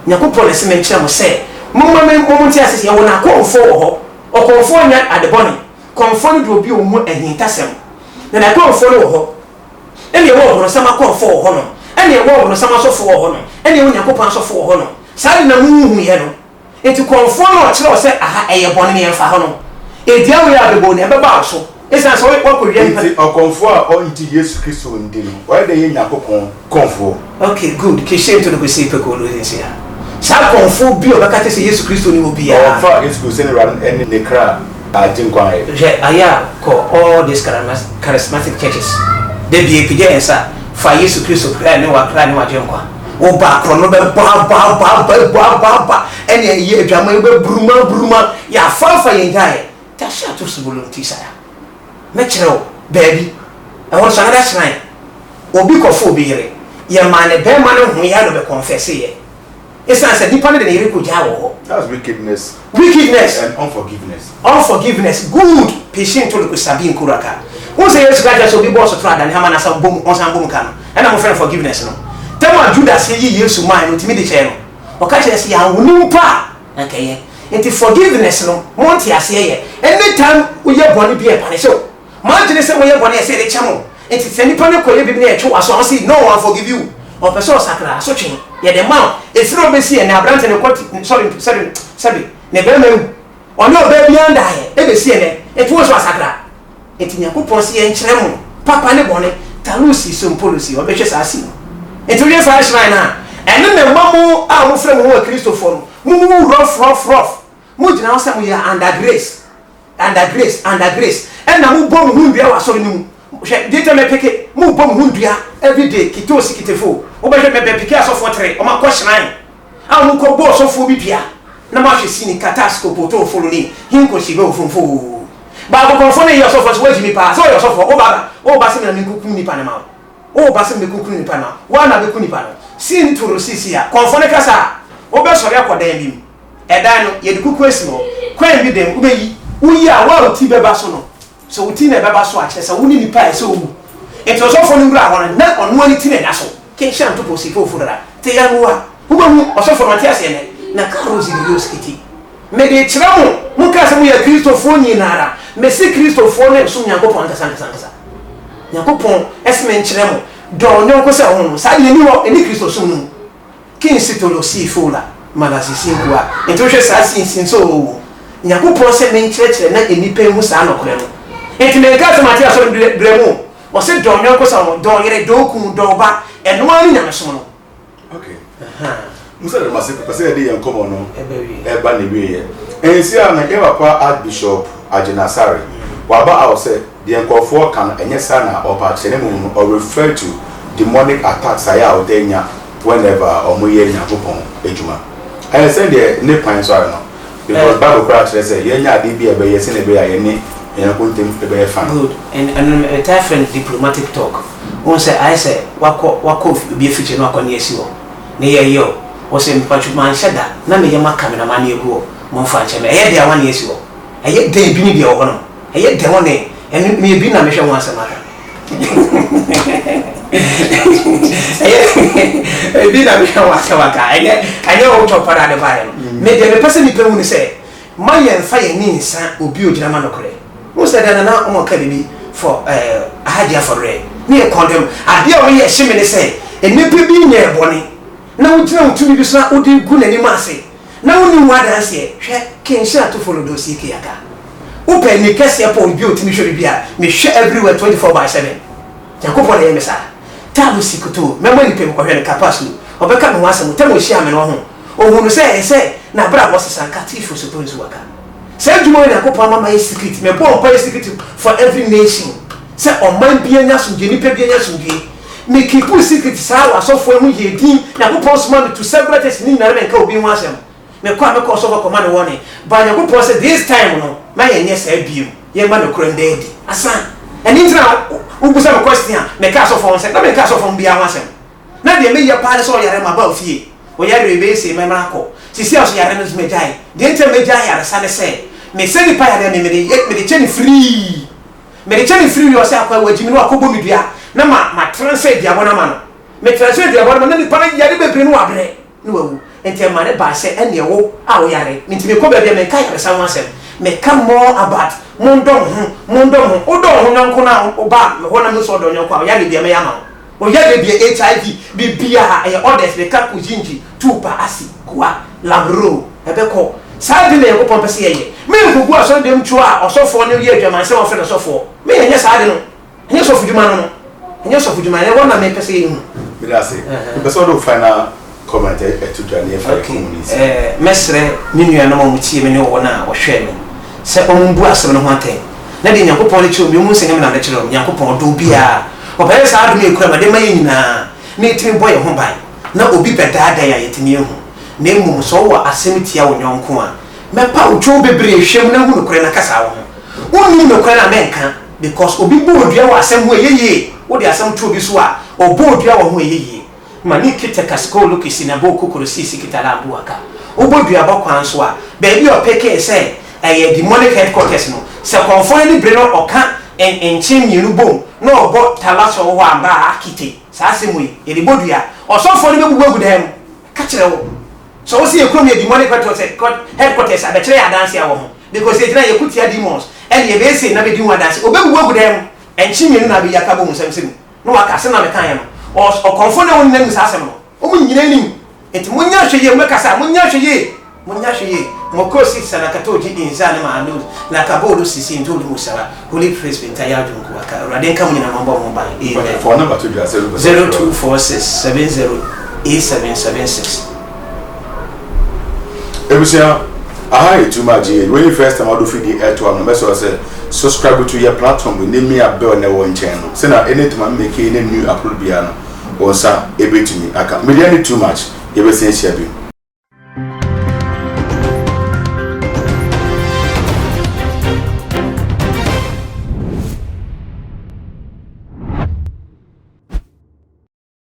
Nyankopɔn na ɛse menkyerɛ mo sɛ momma me mo nte ase sɛ yɛwɔ n'akɔmfoɔ wɔ hɔ. Ɔkɔmfoɔ nyɛ ade bɔne. Kɔmfoɔ no de obi a ɔhu ahintasɛm. Na n'akɔmfoɔ no wɔ hɔ. Ɛna yɛwɔ ɔbronsam akɔmfoɔ wɔ hɔnom, ɛna yɛwɔ ɔbronsam asɔfoɔ wɔ hɔnom, ɛna yɛwɔ Nyankopɔn asɔfoɔ wɔ hɔnom. Saa de na monhuiɛ no. Enti kɔmfoɔ no a ɔkyerɛ wo sɛ aha ɛyɛ bɔne no yɛmfa hɔ no, dua wei a bɛbɔ no ɛbɛba wo so, ɛsiane sɛ woakɔwia nnipa. Enti ɔkɔmfoɔ a ɔnngye Yesu Kristo nndi no, ɔyɛ dɛn yɛ Nyankopɔn kɔmfoɔ? Ok good, Keshe nto no kɔsi pɛkoo no nsia. Saa kɔmfoɔ bi a ɔbɛka kyerɛ sɛ Yesu Kristo ne obiara. Ɔmfa Yesu Kristo sɛ ne Wura ne ne kra Agyenkwa ɛ. Hwɛ ayɛ a kɔ all these charismatic churches da bia pagya yɛn nsa fa Yesu Kristo kra ne wakra ne wagyenkwa wo ba korɔ no bɛ bɔ aba aba aba bɔ aba aba ɛne ɛyɛ adwaman bɛ buruma buruma yɛ afanfa yɛn gyaeɛ tahyɛ ato subolo nti saya mɛkyerɛ wo baabi ɛhɔ nso another shrine obi kɔfo obi yere. Yɛmaa ne bɛɛma no ho yɛ na ɔbɛ confess yɛ. Esiane sɛ nipa no de ne yere kogyaa wɔ hɔ. That's wickedness. Wickedness. And unforgiveness. Unforgiveness. Good. Peshin to loko sabi nkuraka. Wohu sɛ Yesu ka kyerɛ sɛ obi bɔ ɔsotoro a dane hama na san bom ɔnsan bom ka no. Ɛna mofrɛ no forgiveness no. Tɛm a Judas yi Yesu mae no otumi de kyɛɛ no. Ɔka kyerɛ sɛ yɛanwo no mpo a anka ɛyɛ. Nti forgiveness no monte aseɛ yɛ. Anytime woyɛ bɔne bi a ɛpanish wo. Mo adwene sɛ moyɛ bɔne a ɛsɛ yɛde kyɛ mo. Nti sɛ nipa no kɔyɛ biribi na yɛtwe w'aso a ɔse no I forgive you. Ɔpɛ sɛ ɔsakra asotwe yɛde ma wo. Ɛfiri hɔ bɛsi ɛnnɛ aberante no kɔ sorry sɛbe sɛbe ne barima awu. Ɔne ɔbaa biara ndaeɛ ɛbɛsi ɛnnɛ. Nti wo nso asakra. Nti Nyankopɔn se yɛnkyerɛ mo papa ne bɔne. Talusi sompolusi ɔbɛhwɛ saa si no. Nti wohwɛ saa shrine no a ɛno na ɛma mo a mofrɛ mo ho akristofoɔ no mo mu rough rough rough. Mogyina hɔ sɛ moyɛ under grace. Under grace, under grace ɛna mo bɔ mo ho ndua wɔ asɔre no mu hwɛ deɛ nti a mɛ peke mo bɔ mo ho ndua everyday kitoosi kitefo wo bɛ hwɛ mɛ bɛ peke asɔfoɔ tere wɔn akɔ shrine a wɔn kɔ bɔ ɔsɔfoɔ bi dua na mo ahwɛ sini katas kopoto foloni hinko shibe ofunfoo baako kɔnfoɔ no yɛ ɔsɔfoɔ so wagyi mi paa sɛ ɔyɛ ɔsɔfoɔ wo ba ba wo ba se mi na mi nkukum nipa no ma wo wo ba se mi bɛ kukum nipa no ma wo wo a na bɛ ku nipa no sin toro sisi a kɔnfoɔ no kasa a wo bɛ sɔre akɔ dan bi mu. Ɛdan no, yɛde kuku asi hɔ. Kwan bi dɛm, wobɛyi. Woyi a, wo a wo ti bɛba so no, sɛ wo ti na ɛbɛba so a, kyerɛ sɛ wo ne nipa a ɛsɛ owu. Enti ɔsɔfoɔ no wuraa hɔ no, na ɔno ara ne ti na ɛda so. Kenhyia ntopo si fofo dada. Te ya nua. Wobɛhu, ɔsɔfoɔ no, ɔnte aseɛ nnɛ. Na ka Rose de Dios kiti. Mede rekyerɛ mo, mokaa sɛ moyɛ Kristofoɔ nyina ara. Mese Kristofoɔ no nsom Nyankopɔn ankasa ankasa ankasa. Nyankopɔn se menkyerɛ mo, dɔ wo yɔnko sɛ wo ho no. Saa deɛ ɛnni hɔ, ɛnni Kristosom no mu. King Sitolo sii Fola Malasi Sinkua nti wohwɛ saa scenes nso oo Nyankopɔn sɛ menkyerɛkyerɛ na nnipa nhu saa nɔkorɛ no nti menkaa sɛ mate asɔre brɛ mu o ɔse dɔ ɔyɔnko sɛ wo dɔ ɔyere dɔ okunu dɔ ɔba ɛno ara ne nyamesom no. Ok Musa Damase pɛpɛ sɛ yɛde yɛn nkɔmmɔ no ɛba ne wieɛ. Ɛnsi a no yɛ papa Archbishop Agyen Asare waba out sɛ Deɛ nkorɔfoɔ ka no ɛnyɛ saa na ɔpɛ akyerɛ na mmom no ɔ refer to demonic attacks a yɛ a ɔtaa nya whenever a ɔmo yɛ Nyankopɔn adwuma. Ɛyɛ sɛdeɛ ne kwan so ara no because bible koraa kyerɛ sɛ yɛnyɛ adeɛ bi a ɛbɛyɛ sɛdeɛ ɛbɛyɛ a yɛne yɛn yɔnko ntem bɛyɛ fine. Good, ɛno no metaa frɛ no diplomatic talk. Wohu sɛ ayɛ sɛ wakɔ wakɔ obi afikyire na wakɔ ne asi hɔ ne yɛyɛ o, ɔsɛ mpatwo manhyɛ da na me yam aka me na mane agu hɔ, momfa nkyɛ me. Ɛyɛ dɛn a wane asi hɔ? Ɛyɛ dɛn bi ne deɛ ɛwɔ hɔ no? Ɛyɛ dɛn wo ne ɛno meyɛ bi na mehwɛ ho asɛm aka. Ɛyɛ bi na mehwɛ ho asɛm aka. Ɛnyɛ ɛnyɛ wo tɔ para de baeɛ no. Me deɛ mepɛ sɛ nipa hu ne sɛ ma yɛmfa yɛn ani nsa obi ogyina ma nokorɛ. Wohu sɛ dɛn na na wɔn ka biribi for ɛɛ ahagye afɔreɛ ne yɛ condemn. Adeɛ a wɔyɛ ɛhye me ne sɛ nnipa bi nyɛɛ bɔne na wogyina wo tumi bi so na wode gu n'anim ase. Na wonni ho adanseɛ. Hwɛ, Kenhyira Tufolo Dosie Keyaka. Wopɛ ani kɛseɛ pɔ obi a ɔtumi hwɛ biribi a, mehwɛ everywhere 24 by 7. Nyankopɔn na ɛyɛ me saa. Talu si kotoo, mɛma nipa bi kɔhwɛ no, Kapasu. Ɔbɛka me ho asɛm, tam ɔhyiaa me no ɔho. Ɔhuu no sɛ ɛyɛ sɛ n'abrabɔ sesa, Katifo Sotonsu Waka. Saa adwuma wei Nyankopɔn ama mayɛ secret, mebɔ mpaeɛ secret for every nation, sɛ ɔman biara nya asomdwie, nipa biara nya asomdwie. Me keepuu secret saa wɔ asɔfoɔ ho yɛɛ din, Nyankopɔn somaa me to several churches ne nyinaa na menka obi ho asɛm. Mekɔ a mekɔ ɔsɔfo kɔma no warning, but Nyankopɔn sɛ this time no ma yɛnyɛ saa biom, yɛmma nokorɛ nda adi. Asa. Ɛno nti na wobusa me question a meka asɔfoɔ ho nsɛm, na menka asɔfoɔ ho biara ho asɛm. Na deɛ meyɛ paa ne sɛ ɔyare maba wo fie, ɔyare wei bɛyɛ sei mɛma akɔ, seesei a nso yare no nso magyae. Deɛ nti a magyae yaresa ne sɛ, mesɛ nipa yareɛ me mede mede kyɛ no free. Mede kyɛ no firi wie ɔsɛ akwaa wagyi me na wakɔbɔ me dua na ma ma transfer aduabɔ no ama no. Me transfer aduabɔ no ma na nipa no yare bebree na wabrɛ na wawu. Nti ɛma no baa sɛ ɛneɛ wo a wo yare nti mekɔ baabi a menka ayaresa ho asɛm. Meka more about mondɔ mo ho mondɔ mo ho. Wodɔ wo ho yɔnko no a woba me hɔ na mehu sɛ ɔdɔ yɔnko a ɔyareɛ biara mɛyɛ ama wo. Ɔyareɛ biara HIV biribiara ɛyɛ orders meka kujinji tupa asi kua lamro ɛbɛkɔ. Saa ade na Nyankopɔn pɛ sɛ yɛyɛ. Menkogu asɔredɛm tuo a ɔsɔfoɔ no yɛ adwamansɛm a wɔfrɛ no sɔfoɔ. Me ɛnyɛ saa ade no. Ɛnyɛ sɔfodwuma no no. Ɛnyɛ sɔfodwuma. Ɛnyɛ hɔ na mepɛ sɛ yɛhu. Meda ase. Mepɛ sɛ wode wo final comment to dwa na yɛfa yɛn kɔn mu no nsi. Okay. Mɛsrɛ me nuanom a wɔtie me ne wɔn a wɔhwɛ me sɛ wɔmbu asɛm no ho atɛn. Na deɛ Nyankopɔn de kyerɛ wɔn, wɔnhu sɛ ɛnyɛ me na mede kyerɛ wɔn. Nyankopɔn ɔdɔ obiara. Ɔpɛ sɛ saa adom yi a ɛkura mu no, ɔde ma yɛn nyinaa na yɛtumi bɔ yɛn ho ban na obi bɛdaadaa yɛn a yɛatumi ahu. Na mmom sɛ wowɔ asɛm tia wo yɔnko a, mɛpa wo kyɛw bebree, hwɛ mu na hu nokorɛ na kasa wo ho. Wonnim nokorɛ no a, mɛnka, because obi bɔ odua wɔ asɛm ho a ɛyɛ yie, wode asɛm to obi so a, ɔbɔ odua wɔ ho a ɛyɛ yie. Ma ne kita kasikoo kisi na bɔ kokoro sisi kita la abuaka. Wobɔ duabɔ kwan so a, baabi a ɔpɛkɛɛ sɛ ɛyɛ demonic headquarters no, sɛ kɔmfoɔ no ani bere no ɔka nkyen mmienu bom na ɔbɔ talasɔ wɔ hɔ a mba a akite saa asɛm wei, yɛde bɔ dua. Ɔsɔfoɔ no bɛbubu agu dan mu. Ka kyerɛ wo. Sɛ wo se yɛ kurom yɛ demonic headquarters a, bɛkyerɛ yɛ adanse a wɔ ho. Because yɛgyina yɛko tia demons, ɛne yɛbɛyɛ sei na bɛdi ho adanse. Ɔbɛbubu agu dan mu. Nkyen mmienu na abɛyi aka bɔ mu nsɛm sɛ mu. Na waka asɛm no a mekaeɛ no. Ɔs, ɔkɔmfoɔ no a wɔn nyinaa nim saa asɛm no. Wɔn nyinaa nim. Enti monyɛ ahwɛyie, mobɛkasa a, monyɛ ahwɛyie. Monyɛ ahwɛyie. Mokosi sanakatoji inza ne maalu lakabolu sisi ntoli musara holy praise binta ya dwonku waka. Awurade nka mo nyinaa na ɔmbɔ mo ho ban. Amen. Fa wo number to dwa sɛ obi pɛ sɛ ɔfrɛ wo. 0246 70 8776. Ebusua, aha yɛ Too Much GH. Wei ne first time a wode fidie ɛto ano. Mɛsrɛ wo sɛ subscribe to yɛ platform wei ne mia bell na ɛwɔ nkyɛn no. Sɛnea anytime a me make any new upload biara no, wo nsa ɛbɛtumi aka. Medeɛ ne Too Much, yɛbɛsan ahyia bio.